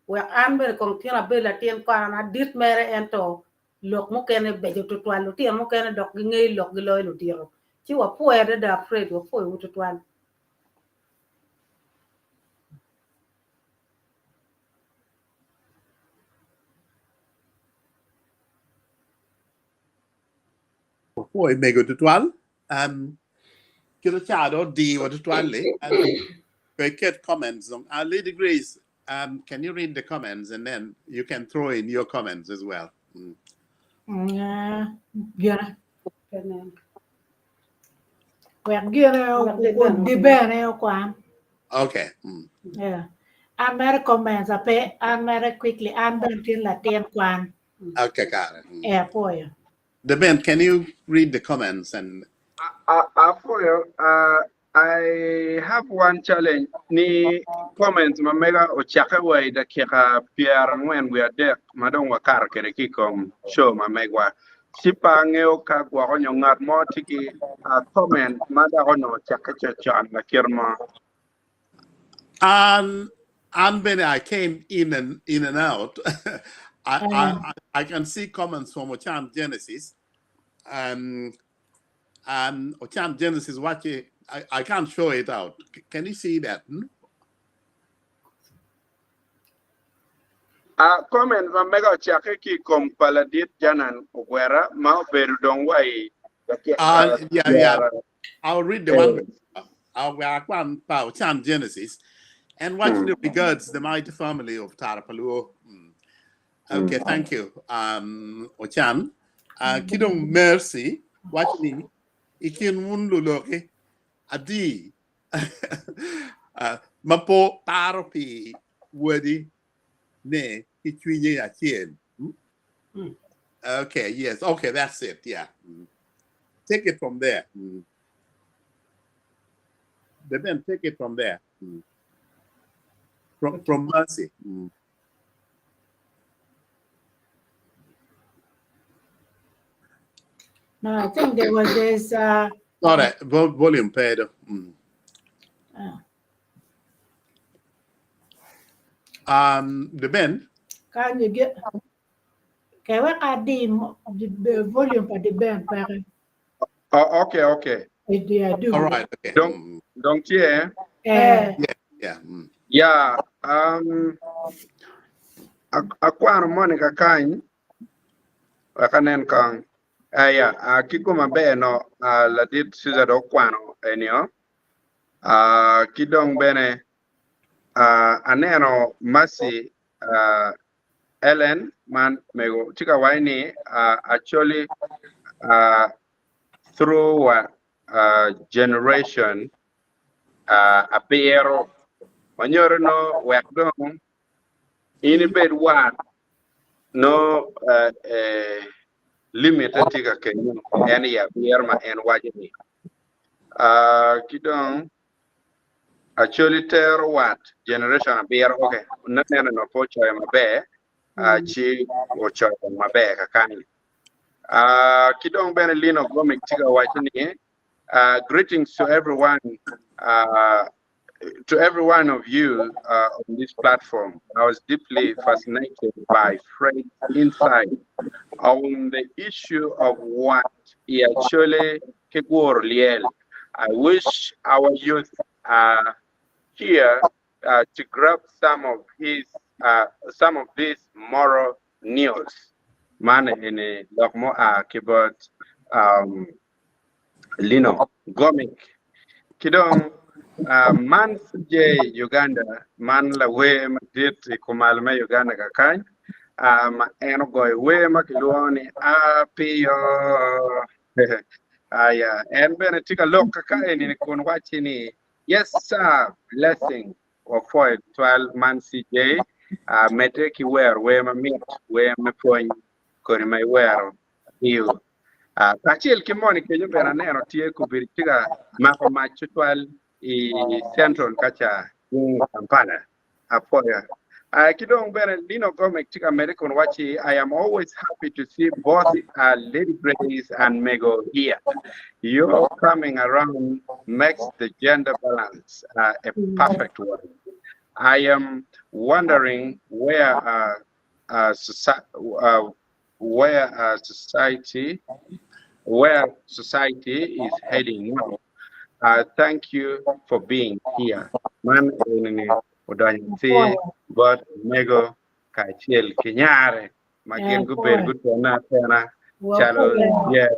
B: wek an bene kong tin abed latin kwan an adit mere ento lok mukene beco tutwal lutino mukene dok gingeyo lok giloyo ludito ci wapwoyo adada Fred wapwoyo wu tutwal.
C: Wapwoyo mego tutwal. Um, kit ca do odiwa tutwal-li. Pe iket comments dong. Uh, Lady Grace, um, can you read the comments and then you can throw in your comments as well. Mm.
A: Gine. Wek gine di bene okwan.
C: Okay. Mm.
A: Yeah. An mere comments ape an mere quickly an bene tin latin kwan.
C: Okay, got it. Mm.
A: Eh, apoyo.
C: The Ben, can you read the comments and
F: Apoyo, I have one challenge ni comments ma mega ocakke wa i dakika 43 ma dong wakato kwede ki i kom show ma megwa. Ci pe angeyo ka gwoko nyo ngat mo tye ki comment ma dok onongo ocakke cocon lakit mo.
C: An bene I came in and in and out. I, I, I can see comments from Ochan Genesis. And Ochan Genesis waci I, I can't show it out. Can you see that? Hmm?
F: Comment ma mega ocakke ki i kom pa ladit Janan Ogwera ma obedo dong wa i dakika
C: Yeah. I'll read the one. Akwan pa Ochan Genesis and watch the regards the mighty family of Tarapaluo. Okay, thank you. Ochan. Kidong Mercy, watch me. Ikin wun luloki. Adi. Ma po paro pi wadi ne ki cwinye acel. Okay, yes. Okay, that's it. Yeah. Take it from there. Then take it from there. From Mercy.
A: No, I think there was this.
C: Sorry, volume pedo. The Ben.
A: Can you get? Okay, we got the volume for the Ben.
F: Oh, okay.
A: Yeah, do.
C: All right. Okay.
F: Don't you?
A: Yeah.
C: Yeah.
F: Yeah. Akwano Monica kany wakanen kong aya kiko maber no ladit Susan okwano enio kidong bene aneno Mercy Ellen man mego tika waini actually through generation abiero manyoro no wek dong in ibed wat no limit tika kenyo en ya abiero ma en wacho ni kidong actually tero wat generation abiero okay neno no po choyo maber chi ochoyo maber kakani kidong bene Lino Gomic tika wacho ni greetings to everyone to every one of you on this platform. I was deeply fascinated by Fred's insight on the issue of what he actually Kigwor Liel. I wish our youth are here to grab some of his some of this moral news. Man in lokmo a keyboard Lino Gomic. Kidong man je Uganda man la we madit kumal me Uganda kakany ma en ogoyo wer ma kilwongo ni apiyo aya en bene tye ka lok kaka eni kun waci ni yes sir blessing wapwoyo twal man CJ medde ki wero wer mamit wer me pwony kodi ma iwero apiyo kacel ki moni kenyo bene aneno tye kobedo tye ka mako mac tutwal i Central kaca Kampala apwoyo. Kidong bene Lino Gomek tye ka medde kun waci I am always happy to see both Lady Grace and Mego here. Your coming around makes the gender balance a perfect one. I am wondering where society is heading now. Thank you for being here. Man enini odonyo ci bot Mego kacel ki nyare ma gin gubedo gutene atena calo yeah.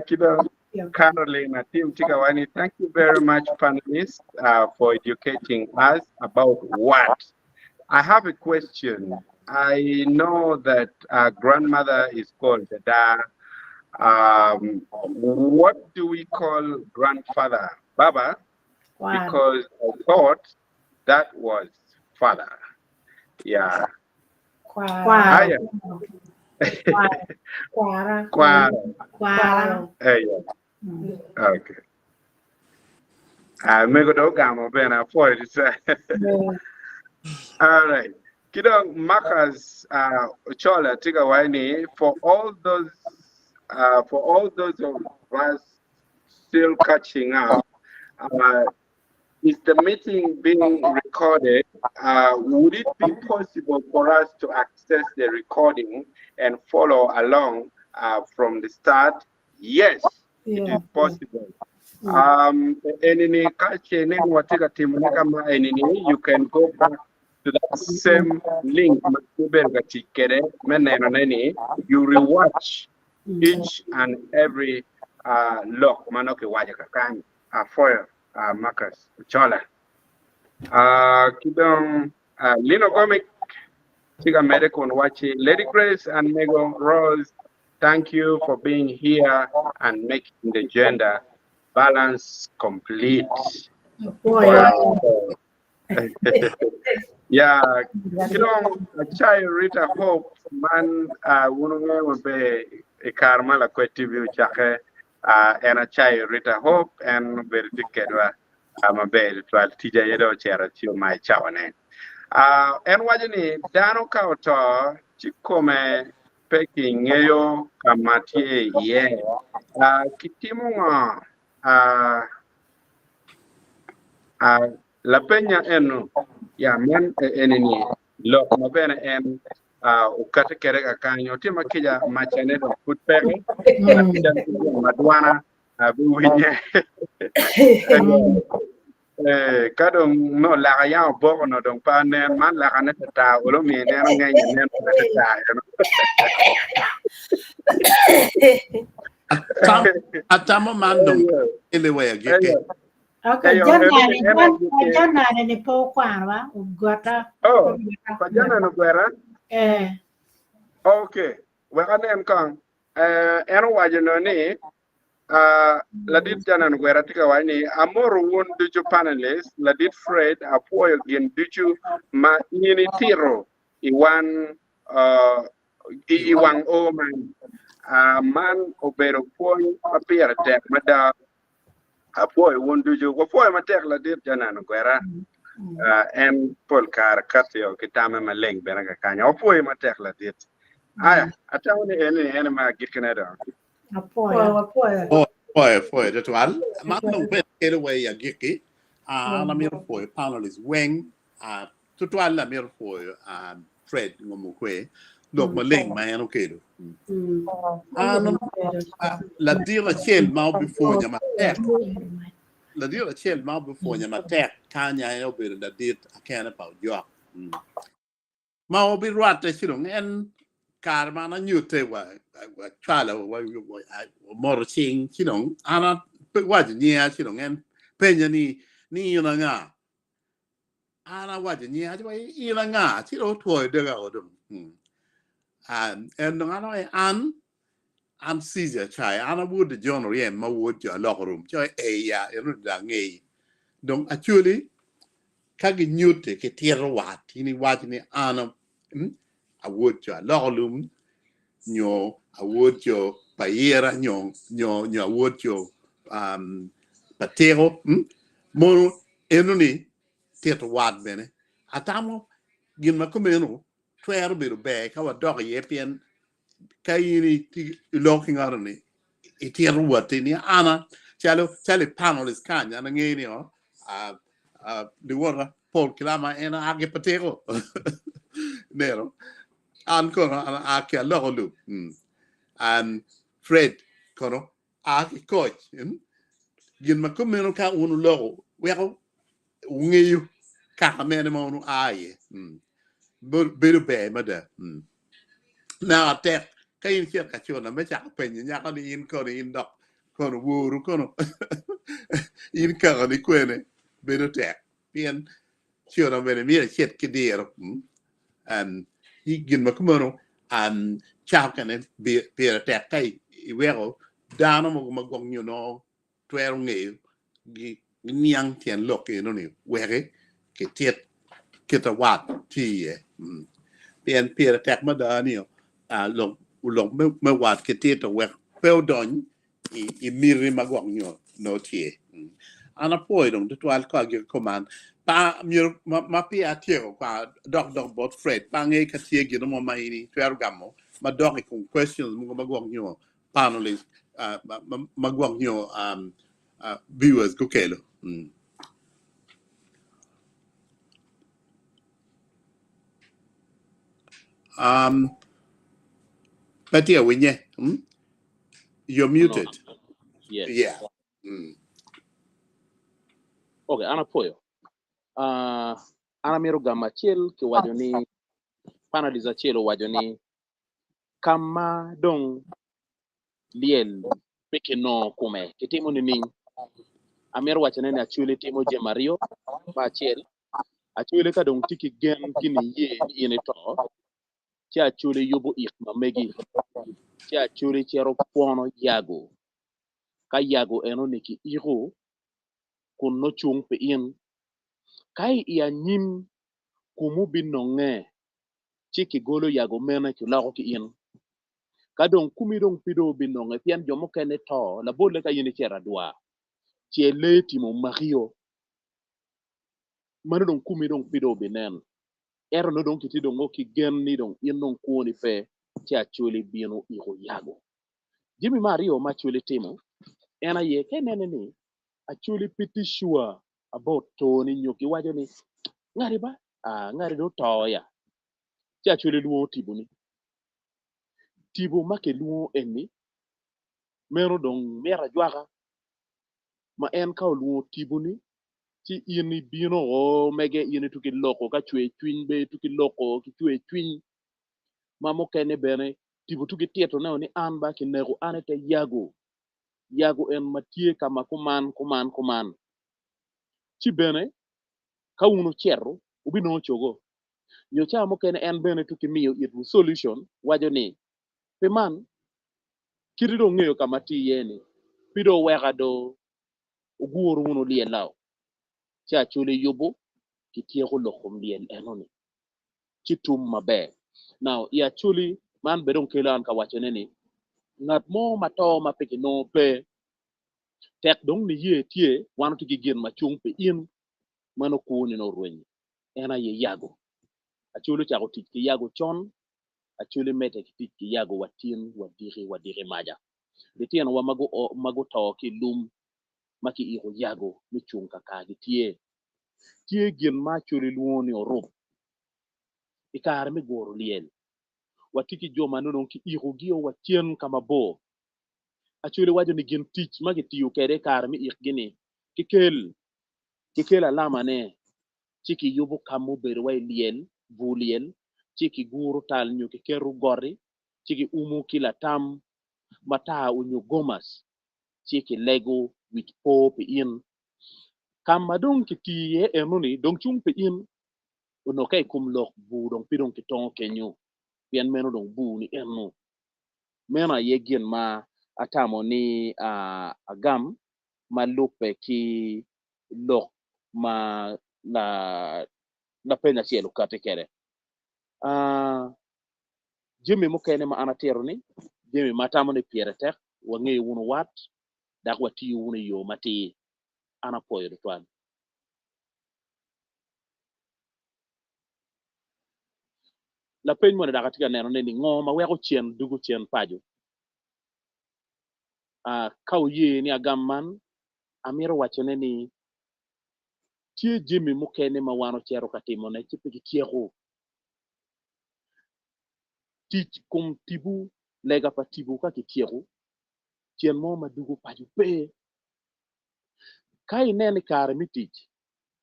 F: Kidong Carolina Tim Tikawani, thank you very much, panelists, for educating us about what. I have a question. I know that grandmother is called Dada. What do we call grandfather? Baba?
A: Wow.
F: Because I thought that was father. Yeah.
A: Kwara.
B: Kwara.
F: Kwara.
A: Kwara.
F: Hey, yeah. Okay. Mego do gamo bene apwoyo tutwal. All right. Kidong Marcus Chola Tigawaini, for all those of us still catching up, is the meeting being recorded? Would it be possible for us to access the recording and follow along from the start? Yes, it is possible. Enini kache nini watika timu kama enini, you can go back to that same link you rewatch each and every lok manoki waja kakany for Marcus Chola. Kidong Lino Gomic Tiga Medical Wachi, Lady Grace and Mego Rose, thank you for being here and making the gender Balance Complete. Ya, ki dong acayo Rita Hope man uh, wun wungeyo maber i kare ma Lakwed TV ocakke uh, en acayo Rita Hope en obedo tye kedwa uh, maber tutwal tic aye dong ocito ci omayo cawane. Uh, en waco ni dano ka oto ci kome pe kingeyo ka ma tye iye. Uh, kitimo ngo? Uh, uh, lapenya eno ya man eni ni lok ma bene en uh, okati kede kakany otima kica macane dong pud peke madwana abiwinye. Eh, ka dong no laka yam oboko no dong pa nen man laka ne tata olo mi neno ngeny nen pa tata you know.
C: Atamo man dong anyway agike.
A: Okay,
F: Eyo,
A: John
F: eno
A: nane,
F: eno
A: John,
F: agike.
A: John nane ni po kwanwa, ugota.
F: Oh, pa John ogwera.
A: Eh,
F: Okay, wek anen kong. Eh, en owaco no ni Ladit Janan Gwera tye ka waco ni, Amoto wun ducu panelists, Ladit Fred apwoyo gin ducu ma in itito i wan i wang o man. Man obedo pwony ma pire tek mada. Apwoyo wun ducu. Wapwoyo matek Ladit Janan Gwera. En pol kare katio ki tamme maleng bene kakanyo. Wapwoyo matek Ladit. Aya, atamo ni eni en ma agikkine dong.
A: Apwoyo.
B: Apwoyo.
C: Pwoyo, pwoyo tutwal. Man dong bene kelo wa i agikki. An amito pwoyo panelists weng. Tutwal amito pwoyo Fred Ngomokwe lok maleng ma en okelo. An ladit acel ma obipwonya matek ladit acel ma obipwonya matek kany aye obedo ladit akene pa Ojok. Ma wabirwatte ci dong en kare ma an anyutte wa cwalo wa moto cing ci dong an awaco nyinga ci dong en penya ni ni in anga an awaco nyinga ci wa in anga ci dong otwoyo doga o dong en dong an awaco an an Caesar Chai an awod John Oryem ma wod jo aloko rum ci eya en onongo dong angeyi dong actually Ka ginyutte ki tito wat, in iwaco ni, 'An awod jo aloko lum, nyo awod jo payira, nyo awod jo patiko. Mono enoni tito wat bene. Atamo gin ma kumeno twero bedo ber ka wadok iye pien ka in iloko ki ngato-ni itito watti ni ana calo calo i panelist kany an angeyo ni o liwota Paul Kilama en a ki Patiko neno an kono an a ki Aloko Lum an Fred kono a ki Koc gin ma kumeno ka wun wuloko weko wungeyo kaka mene ma wun wua iye bedo ber mada. Naka tek ka in icito ka cuna me cako penyo nyako ni in kono in dok kono woru kono in kakani kwene bedo tek pien cuna bene myero icit ki diro gin ma kumeno cako kene pire tek ka iweko dano mogo ma gwok nyo nongo twero ngeyo giniang tyen lok eno-ni weki kitit kit a wat tye iye. Pien pire tek mada ni lok me wat kitito wek pe odony i miti ma gwok nyo nongo tye. An apwoyo dong tutwal ka agiko kuman myero ma peya atyeko kwa dok dok bot Fred pe angeyo ka tye gin mo ma in itwero gamo ma dok i kom questions mogo ma gwok nyo panelists ma gwok nyo viewers gukelo. Pe tye ka winye. You're muted.
D: No. Yes.
C: Yeah.
D: Okay, an apwoyo. An amito gamo acel kiwaco ni panelist acel owaco ni Ka ma dong lyel pe kinongo kome, kitimo nining? Amito wacone ni Acholi timo jami aryo. Me acel, Acholi ka dong tye ki gen ki niye ni in ito, ci Acholi yubo ik ma megi, ci Acholi cito pwono yago. Ka yago enoni ki iko kun nongo cung pi in, ka i anyim kumu binonge ci kigolo yago mene kiloko ki in. Ka dong kumi dong pe dong obinonge pien jo mukene to, labolle ka in icito adwa, ce lee tim omakio, meno dong kumi dong pe dong obinen. Ento nongo dong kitye dong ki gen ni dong in dong kwoni pe, ci Acholi bino iko yago. Jami me aryo ma Acholi timo en aye ka inene ni Acholi pe tye sure about toni nyo giwaco ni ngati ba, ah ngati dong oto ya, ci Acholi lwongo tiponi. Tipo ma kilwongo eni meno dong mito ajwaka ma en ka olwongo tiponi ci in ibino o mege in ituko iloko ka cwer cwiny bene ituko iloko ki cwer cwiny ma mukene bene tipo tuko itito ne ni an ba kineko an ite yago, yago en ma tye ka ma kuman kuman kuman ci bene ka wun wucito wubinongo cogo nyo cawa mukene en bene tuko imiyo itwu solution waco ni pi man kiti dong ngeyo ka ma atye iye ni pi dong weka do wuguru wunu lyella-o ci Acholi yubo ki tyeko lok kom lyel eno-ni ci tum maber. Now i Acholi man bene dong kelo an ka wacone ni ngat mo ma to ma pe kinongo pe tek dong niye tye wan watye ki gin ma cung pi in ma nongo kwoni nongo orwenyo en aye yago. Acholi ocako tic ki yago con, Acholi medde ki tic ki yago wa tin wa diki wa diki maca. Litinowa ma guto ki i lum ma kiiko yago me cung kakagi tye. Tye gin ma Acholi lwongo ni orup i kare me guro lyel. Watye ki jo ma nongo dong kiikogi-o wa cen ka mabor. Acholi waco ni gin tic ma kitiyo kwede i kare me ikgi-ni kikel, kikel alamane ci kiyubo ka mubedo wa i lyel, bur lyel, ci kiguro tal nyo kiketo goti ci kiumo ki latam matar onyo gomas ci kilego wic po pi in. Ka ma dong kitiyo iye enoni dong cung pi in onongo ka i kom lok bur dong pe dong kitongo kenyo pien meno dong bur ni eno. Meno aye gin ma atamo ni agam ma lubbe ki lok ma lapeny acel okati kwede. Jami mukene ma an atito ni, jami ma atamo ni pire tek, wangeyo wunu wat, dok watiyo wunu i yo matir. An apwoyo tutwal. Lapeny moni dok atye ka nenone ni, ngo ma weko cen dugo cen paco? Ka wuye ni agam man, amito wacone ni tye jami mukene ma wan ocito ka timone ci pe kityeko. Tic kom tipo, lega pa tipo ka kityeko, cen mo ma dugo paco pe. Ka ineno i kare me tic,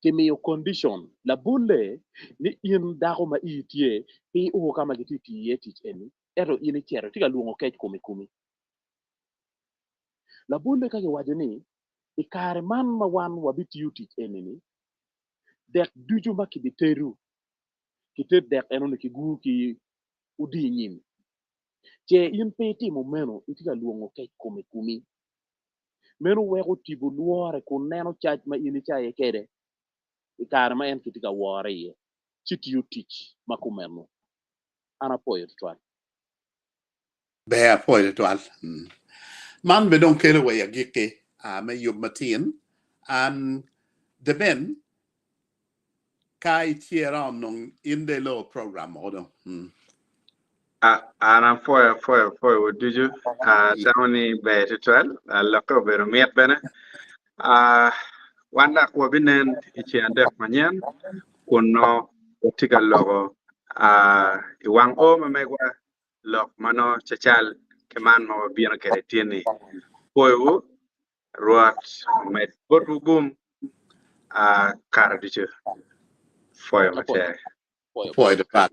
D: kimiyo condition, labolle ni in dako ma ii tye, pe io ka ma gitye ka tiyo iye tic eni, ento in icito itye ka lwongo kec kom i komi. Labolle ka kiwaco ni i kare man ma wan wabitiyo tic eni-ni, dek ducu ma kibitedo, kited dek eno-ni kigur ki odi nyim. Ce in pe itimo meno, itye ka lwongo kec kom i komi. Meno weko tipo lwore kun neno cac ma in icaye kwede i kare ma en kitye ka wore iye, ci tiyo tic ma kumeno. An apwoyo tutwal.
C: Ber apwoyo tutwal. Man bene dong kelo wa i agikki me yub matin. Deben, ka itye around nong in dong iloo program moko dong.
F: An apwoyo apwoyo apwoyo wu ducu. Atamo ni ber tutwal. Lokke obedo mit bene. Wan dok wabinen i ceng adek manyen kun nongo watye ka loko i wang o ma megwa lok ma nongo cacal ki man ma wabino kwede tin-ni. Pwoyowu, Rwot omed botwu gum kare ducu. Pwoyo matek.
C: Pwoyo tutwal.